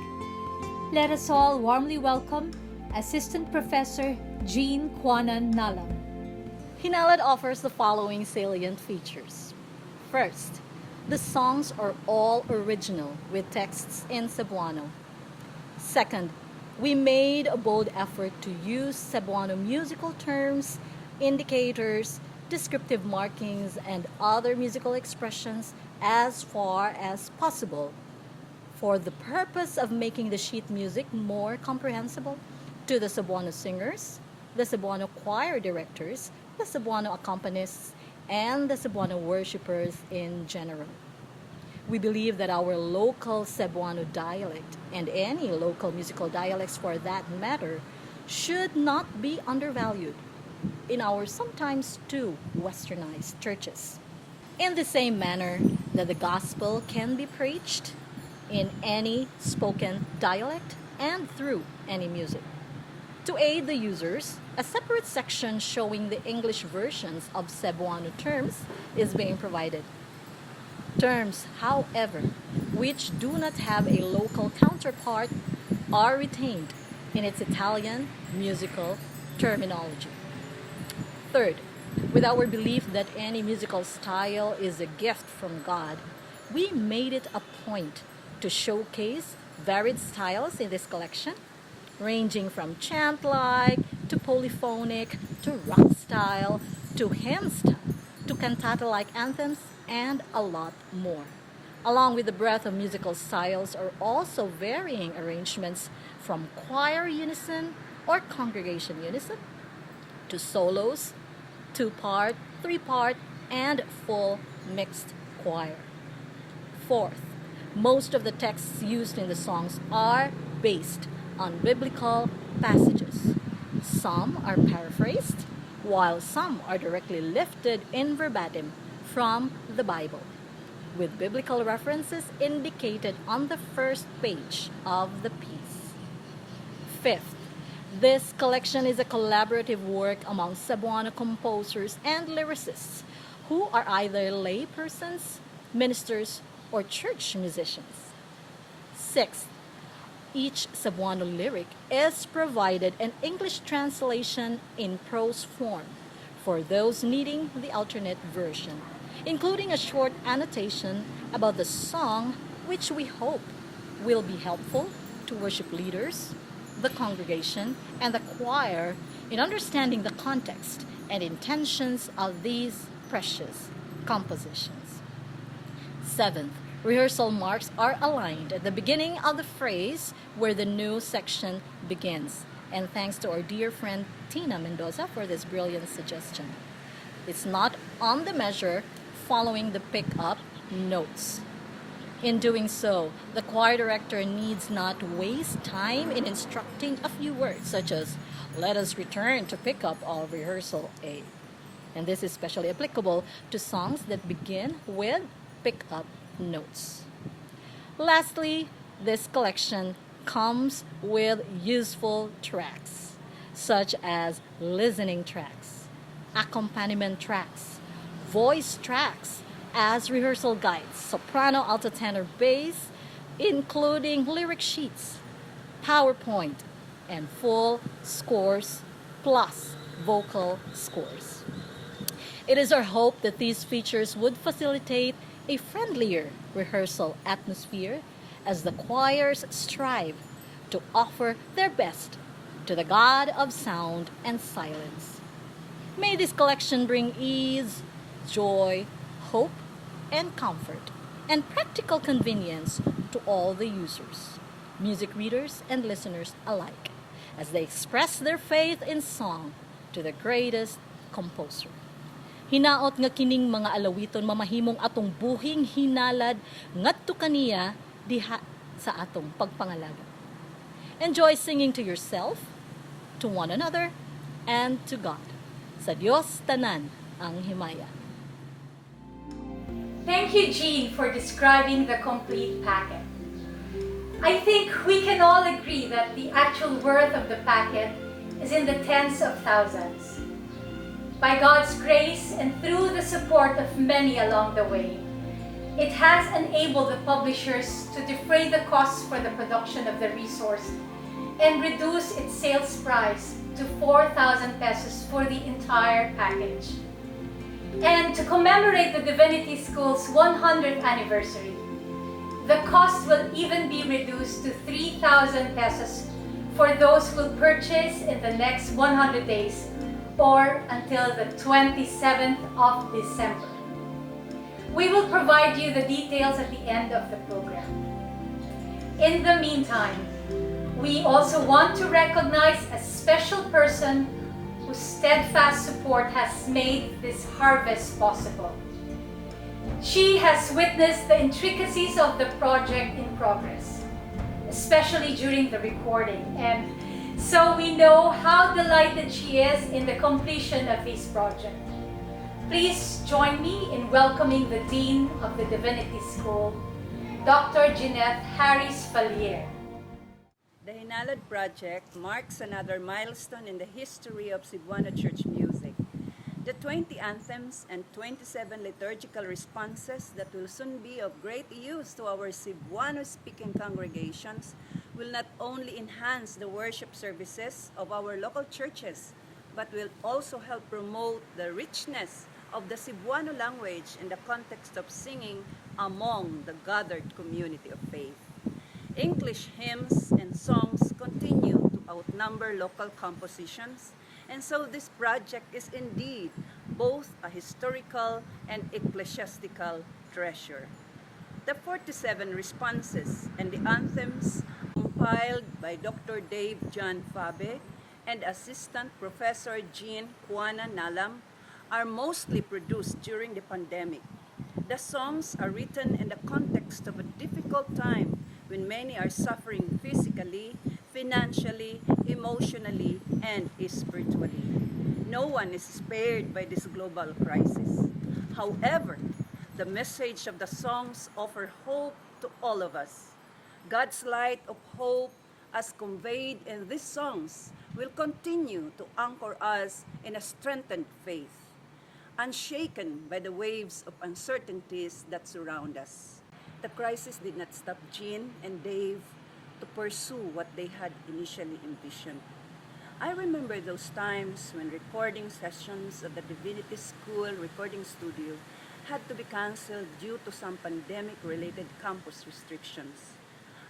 Let us all warmly welcome Assistant Professor Jean Kwanan Nalam. Hinalad offers the following salient features. First, the songs are all original with texts in Cebuano. Second, we made a bold effort to use Cebuano musical terms, indicators, descriptive markings, and other musical expressions as far as possible for the purpose of making the sheet music more comprehensible to the Cebuano singers, the Cebuano choir directors, the Cebuano accompanists, and the Cebuano worshippers in general. We believe that our local Cebuano dialect, and any local musical dialects for that matter, should not be undervalued in our sometimes too westernized churches. In the same manner that the gospel can be preached in any spoken dialect and through any music. To aid the users, a separate section showing the English versions of Cebuano terms is being provided. Terms, however, which do not have a local counterpart are retained in its Italian musical terminology. Third, with our belief that any musical style is a gift from God, we made it a point to showcase varied styles in this collection, ranging from chant-like to polyphonic to rock style to hymn style. to cantata-like anthems, and a lot more. Along with the breadth of musical styles are also varying arrangements from choir unison or congregation unison to solos, two-part, three-part, and full mixed choir. Fourth, most of the texts used in the songs are based on biblical passages. Some are paraphrased, while some are directly lifted in verbatim from the Bible, with biblical references indicated on the first page of the piece. Fifth, this collection is a collaborative work among Cebuano composers and lyricists who are either lay persons, ministers, or church musicians. Sixth, each Cebuano lyric is provided an English translation in prose form for those needing the alternate version, including a short annotation about the song, which we hope will be helpful to worship leaders, the congregation, and the choir in understanding the context and intentions of these precious compositions. Seventh, rehearsal marks are aligned at the beginning of the phrase where the new section begins. And thanks to our dear friend Tina Mendoza for this brilliant suggestion. It's not on the measure following the pick-up notes. In doing so, the choir director needs not waste time in instructing a few words, such as, "Let us return to pick up of rehearsal A." And this is especially applicable to songs that begin with pick-up notes. Lastly, this collection comes with useful tracks, such as listening tracks, accompaniment tracks, voice tracks as rehearsal guides, soprano, alto, tenor, bass, including lyric sheets, PowerPoint, and full scores plus vocal scores. It is our hope that these features would facilitate a friendlier rehearsal atmosphere as the choirs strive to offer their best to the God of sound and silence. May this collection bring ease, joy, hope, and comfort, and practical convenience to all the users, music readers and listeners alike, as they express their faith in song to the greatest composer. Hinaot nga kining mga alawiton mamahimong atong buhing hinalad ngadto kaniya diha sa atong pagpangalaga. Enjoy singing to yourself, to one another, and to God. Sa Dios tanan ang himaya. Thank you, Jean, for describing the complete packet. I think we can all agree that the actual worth of the packet is in the tens of thousands. By God's grace and through the support of many along the way, it has enabled the publishers to defray the costs for the production of the resource and reduce its sales price to 4,000 pesos for the entire package. And to commemorate the Divinity School's 100th anniversary, the cost will even be reduced to 3,000 pesos for those who will purchase in the next 100 days or until the 27th of December. We will provide you the details at the end of the program. In the meantime, we also want to recognize a special person whose steadfast support has made this harvest possible. She has witnessed the intricacies of the project in progress, especially during the recording, and so we know how delighted she is in the completion of this project. Please join me in welcoming the Dean of the Divinity School, Dr. Jeanette Harris Fallier. The Hinalad Project marks another milestone in the history of Cebuano church music. The 20 anthems and 27 liturgical responses that will soon be of great use to our Cebuano-speaking congregations will not only enhance the worship services of our local churches, but will also help promote the richness of the Cebuano language in the context of singing among the gathered community of faith. English hymns and songs continue to outnumber local compositions, and so this project is indeed both a historical and ecclesiastical treasure. The 47 responses and the anthems compiled by Dr. Dave John Fabe and Assistant Professor Jean Juana Nalam are mostly produced during the pandemic. The songs are written in the context of a difficult time when many are suffering physically, financially, emotionally, and spiritually. No one is spared by this global crisis. However, the message of the songs offer hope to all of us. God's light of hope, as conveyed in these songs, will continue to anchor us in a strengthened faith, unshaken by the waves of uncertainties that surround us. The crisis did not stop Jean and Dave to pursue what they had initially envisioned. I remember those times when recording sessions at the Divinity School recording studio had to be canceled due to some pandemic-related campus restrictions.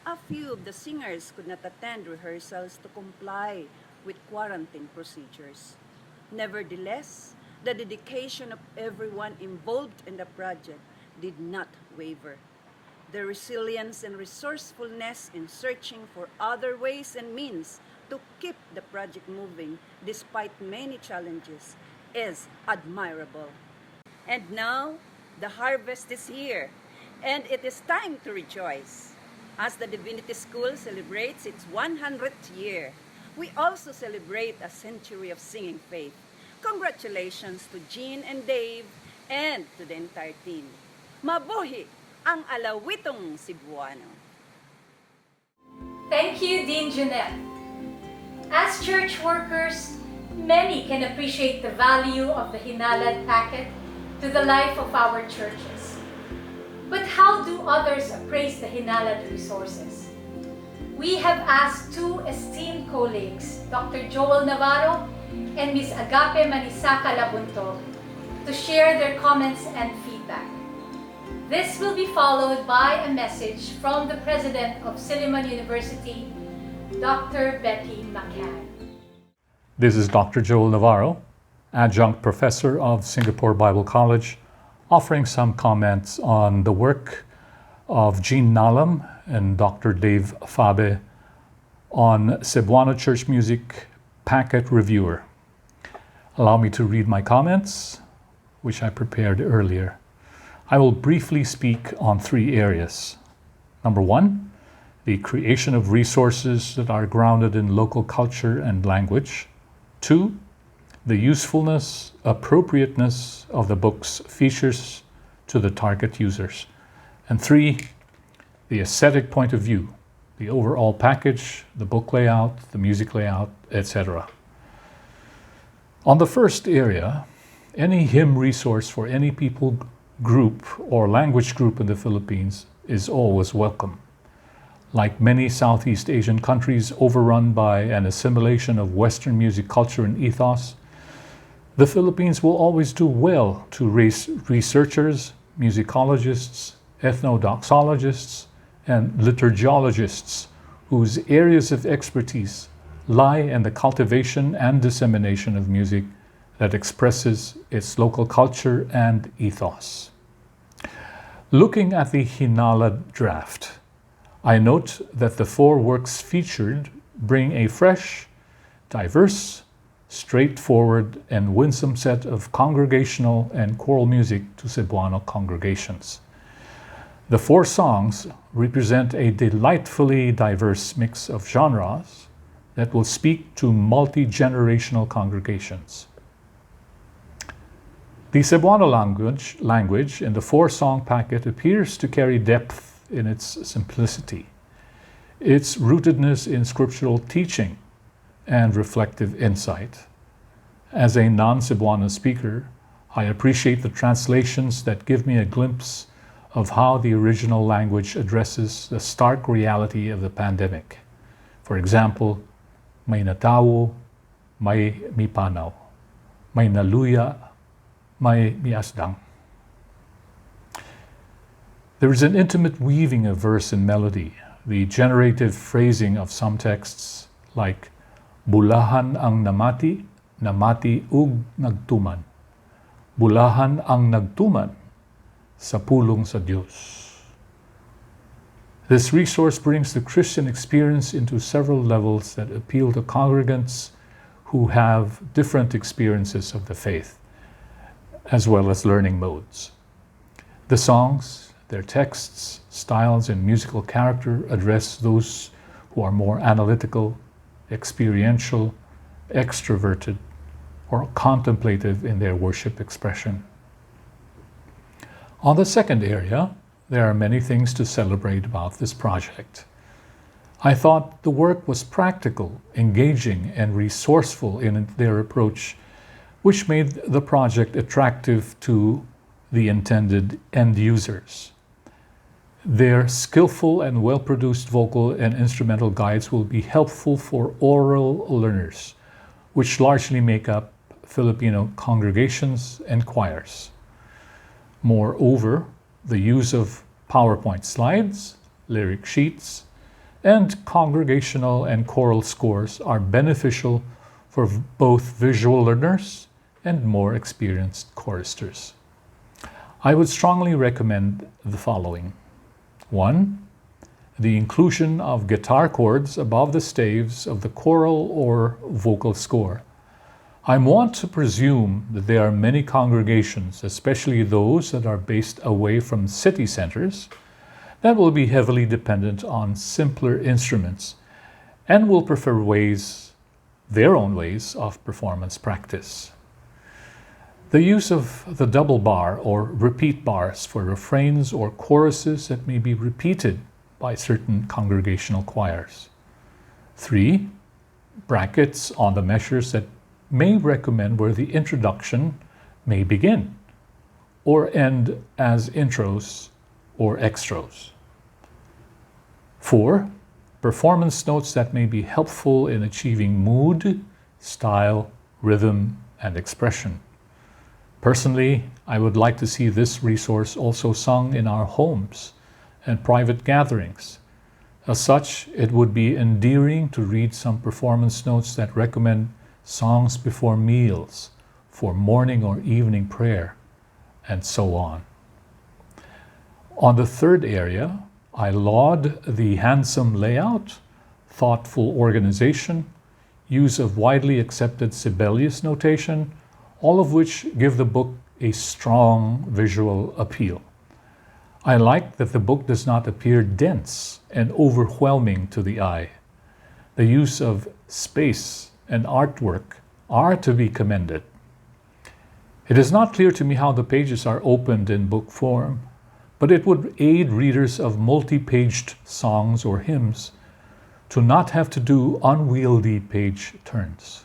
A few of the singers could not attend rehearsals to comply with quarantine procedures. Nevertheless, the dedication of everyone involved in the project did not waver. Their resilience and resourcefulness in searching for other ways and means to keep the project moving despite many challenges is admirable. And now, the harvest is here, and it is time to rejoice. As the Divinity School celebrates its 100th year, we also celebrate a century of singing faith. Congratulations to Jean and Dave and to the entire team. Mabuhi ang alawitong Cebuano. Thank you, Dean Jeanette. As church workers, many can appreciate the value of the Hinalad packet to the life of our churches. But how do others appraise the Hinalad resources? We have asked two esteemed colleagues, Dr. Joel Navarro and Ms. Agape Manisaka Labuntog, to share their comments and feedback. This will be followed by a message from the president of Silliman University, Dr. Betty McCann. This is Dr. Joel Navarro, adjunct professor of Singapore Bible College, offering some comments on the work of Jean Nalam and Dr. Dave Fabe on Cebuano Church Music Packet Reviewer. Allow me to read my comments, which I prepared earlier. I will briefly speak on three areas. Number one, the creation of resources that are grounded in local culture and language. Two, the usefulness, appropriateness of the book's features to the target users. And three, the aesthetic point of view, the overall package, the book layout, the music layout, etc. On the first area, any hymn resource for any people group or language group in the Philippines is always welcome. Like many Southeast Asian countries overrun by an assimilation of Western music culture and ethos, the Philippines will always do well to raise researchers, musicologists, ethnodoxologists, and liturgiologists whose areas of expertise lie in the cultivation and dissemination of music that expresses its local culture and ethos. Looking at the Hinalad draft, I note that the four works featured bring a fresh, diverse, straightforward, and winsome set of congregational and choral music to Cebuano congregations. The four songs represent a delightfully diverse mix of genres that will speak to multi-generational congregations. The Cebuano language in the four-song packet appears to carry depth in its simplicity, its rootedness in scriptural teaching and reflective insight. As a non-Cebuano speaker, I appreciate the translations that give me a glimpse of how the original language addresses the stark reality of the pandemic. For example, may natawo, may mipanaw, may naluya, may miasdang. There is an intimate weaving of verse and melody, the generative phrasing of some texts like Bulahan ang namati, namati ug nagtuman. Bulahan ang nagtuman sa pulong sa Dios. This resource brings the Christian experience into several levels that appeal to congregants who have different experiences of the faith, as well as learning modes. The songs, their texts, styles, and musical character address those who are more analytical, experiential, extroverted, or contemplative in their worship expression. On the second area, there are many things to celebrate about this project. I thought the work was practical, engaging, and resourceful in their approach, which made the project attractive to the intended end users. Their skillful and well produced vocal and instrumental guides will be helpful for oral learners, which largely make up Filipino congregations and choirs. Moreover, the use of PowerPoint slides, lyric sheets, and congregational and choral scores are beneficial for both visual learners and more experienced choristers. I would strongly recommend the following. 1. The inclusion of guitar chords above the staves of the choral or vocal score. I want to presume that there are many congregations, especially those that are based away from city centers, that will be heavily dependent on simpler instruments and will prefer ways, their own ways of performance practice. The use of the double bar or repeat bars for refrains or choruses that may be repeated by certain congregational choirs. 3. Brackets on the measures that may recommend where the introduction may begin or end as intros or extros. 4. Performance notes that may be helpful in achieving mood, style, rhythm, and expression. Personally, I would like to see this resource also sung in our homes and private gatherings. As such, it would be endearing to read some performance notes that recommend songs before meals, for morning or evening prayer, and so on. On the third area, I laud the handsome layout, thoughtful organization, use of widely accepted Sibelius notation, all of which give the book a strong visual appeal. I like that the book does not appear dense and overwhelming to the eye. The use of space and artwork are to be commended. It is not clear to me how the pages are opened in book form, but it would aid readers of multi paged songs or hymns to not have to do unwieldy page turns.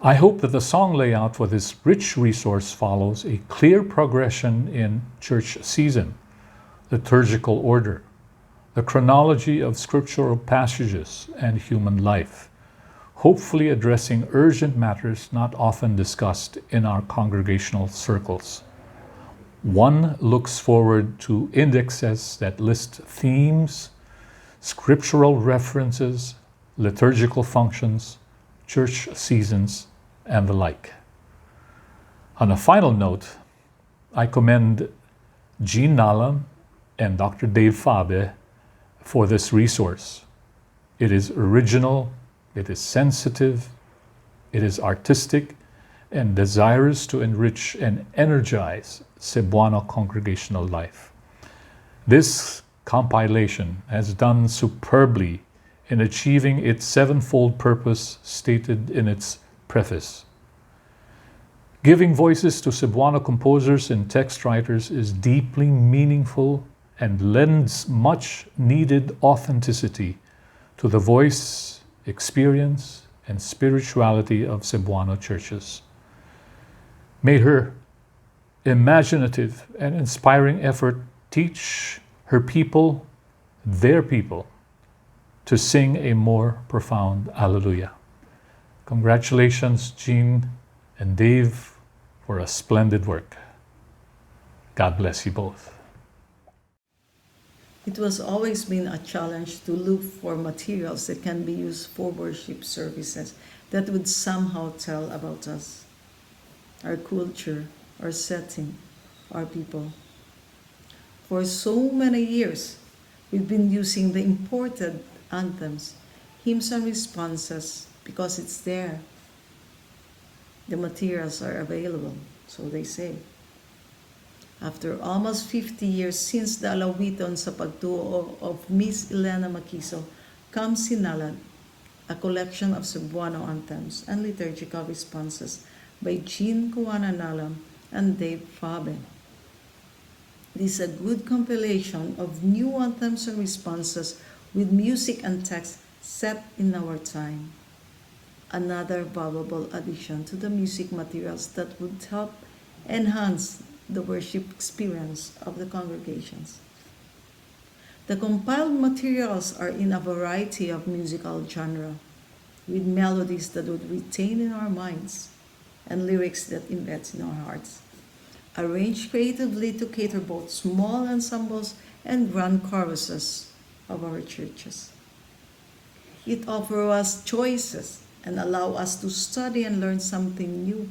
I hope that the song layout for this rich resource follows a clear progression in church season, liturgical order, the chronology of scriptural passages, and human life, hopefully addressing urgent matters not often discussed in our congregational circles. One looks forward to indexes that list themes, scriptural references, liturgical functions, church seasons, and the like. On a final note, I commend Jean Nalam and Dr. Dave Fabe for this resource. It is original, it is sensitive, it is artistic, and desirous to enrich and energize Cebuano congregational life. This compilation has done superbly in achieving its sevenfold purpose stated in its preface. Giving voices to Cebuano composers and text writers is deeply meaningful and lends much needed authenticity to the voice, experience, and spirituality of Cebuano churches. May her imaginative and inspiring effort teach her people, their people, to sing a more profound Alleluia. Congratulations, Jean and Dave, for a splendid work. God bless you both. It was always been a challenge to look for materials that can be used for worship services that would somehow tell about us. our culture, our setting, our people. For so many years, we've been using the imported anthems, hymns and responses because it's there. The materials are available, so they say. After almost 50 years since the Alawiton sa Pagtuo of Miss Elena Makiso comes Hinalad, a collection of Cebuano anthems and liturgical responses by Jean Kuana Nalam and Dave Fabe. It is a good compilation of new anthems and responses with music and text set in our time. Another valuable addition to the music materials that would help enhance the worship experience of the congregations. The compiled materials are in a variety of musical genre, with melodies that would retain in our minds and lyrics that embeds in our hearts. Arranged creatively to cater both small ensembles and grand choruses of our churches. It offers us choices and allow us to study and learn something new.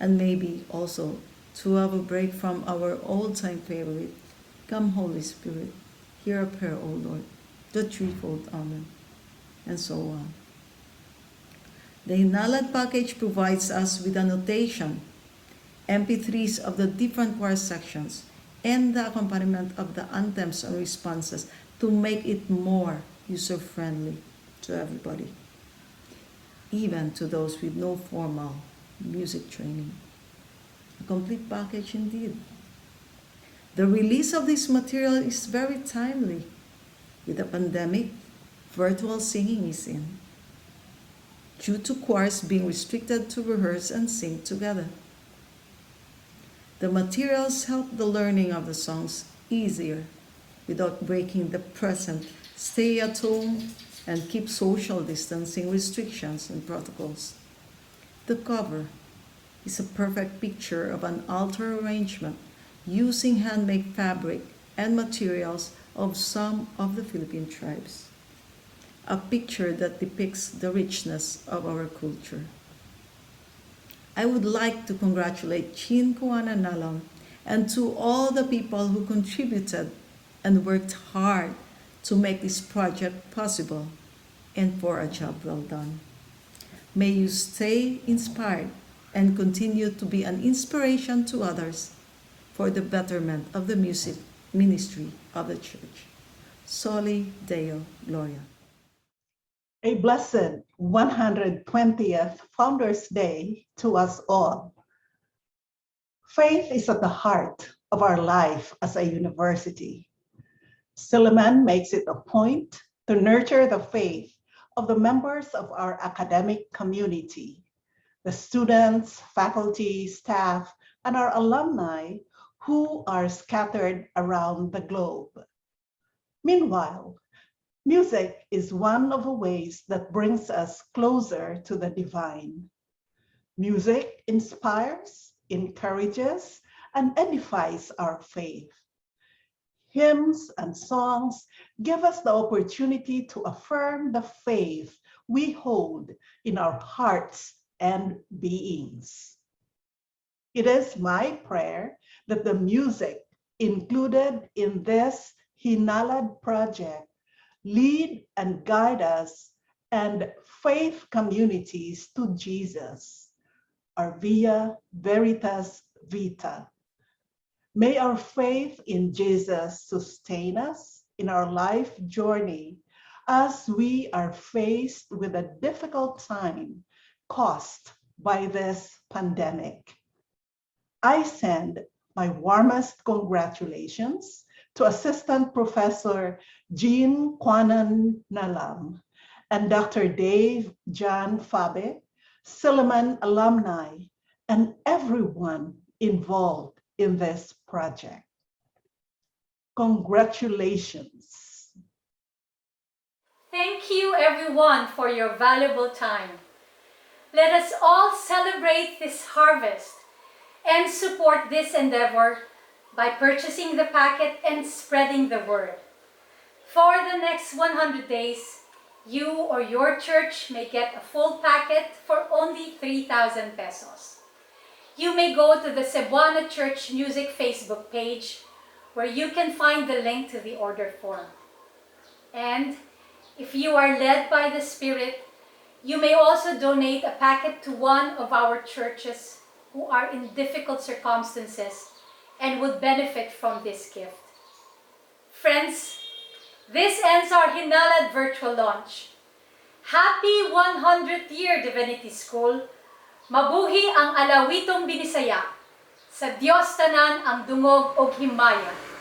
And maybe also to have a break from our old-time favorite, Come Holy Spirit, hear our prayer, O Lord, the threefold Amen, and so on. The Hinalad package provides us with a notation, MP3s of the different choir sections, and the accompaniment of the anthems and responses to make it more user-friendly to everybody, even to those with no formal music training. A complete package indeed. The release of this material is very timely. With the pandemic, virtual singing is in, due to choirs being restricted to rehearse and sing together. The materials help the learning of the songs easier without breaking the present stay at home and keep social distancing restrictions and protocols. The cover is a perfect picture of an altar arrangement using handmade fabric and materials of some of the Philippine tribes. A picture that depicts the richness of our culture. I would like to congratulate Chin Kuana Nalam and to all the people who contributed and worked hard to make this project possible and for a job well done. May you stay inspired and continue to be an inspiration to others for the betterment of the music ministry of the church. Soli Deo Gloria. A blessed 120th Founders Day to us all. Faith is at the heart of our life as a university. Silliman makes it a point to nurture the faith of the members of our academic community, the students, faculty, staff, and our alumni who are scattered around the globe. Meanwhile, music is one of the ways that brings us closer to the divine. Music inspires, encourages, and edifies our faith. Hymns and songs give us the opportunity to affirm the faith we hold in our hearts and beings. It is my prayer that the music included in this Hinalad project lead and guide us and faith communities to Jesus, our Via Veritas Vita. May our faith in Jesus sustain us in our life journey as we are faced with a difficult time caused by this pandemic. I send my warmest congratulations to Assistant Professor Jean Kwanan Nalam and Dr. Dave John Fabe, Silliman alumni, and everyone involved in this project. Congratulations. Thank you, everyone, for your valuable time. Let us all celebrate this harvest and support this endeavor by purchasing the packet and spreading the word. For the next 100 days, you or your church may get a full packet for only 3,000 pesos. You may go to the Cebuano Church Music Facebook page, where you can find the link to the order form. And if you are led by the Spirit, you may also donate a packet to one of our churches who are in difficult circumstances and would benefit from this gift. Friends, this ends our Hinalad virtual launch. Happy 100th year, Divinity School! Mabuhi ang alawitong Binisaya. Sa Dios tanan ang dungog og himaya.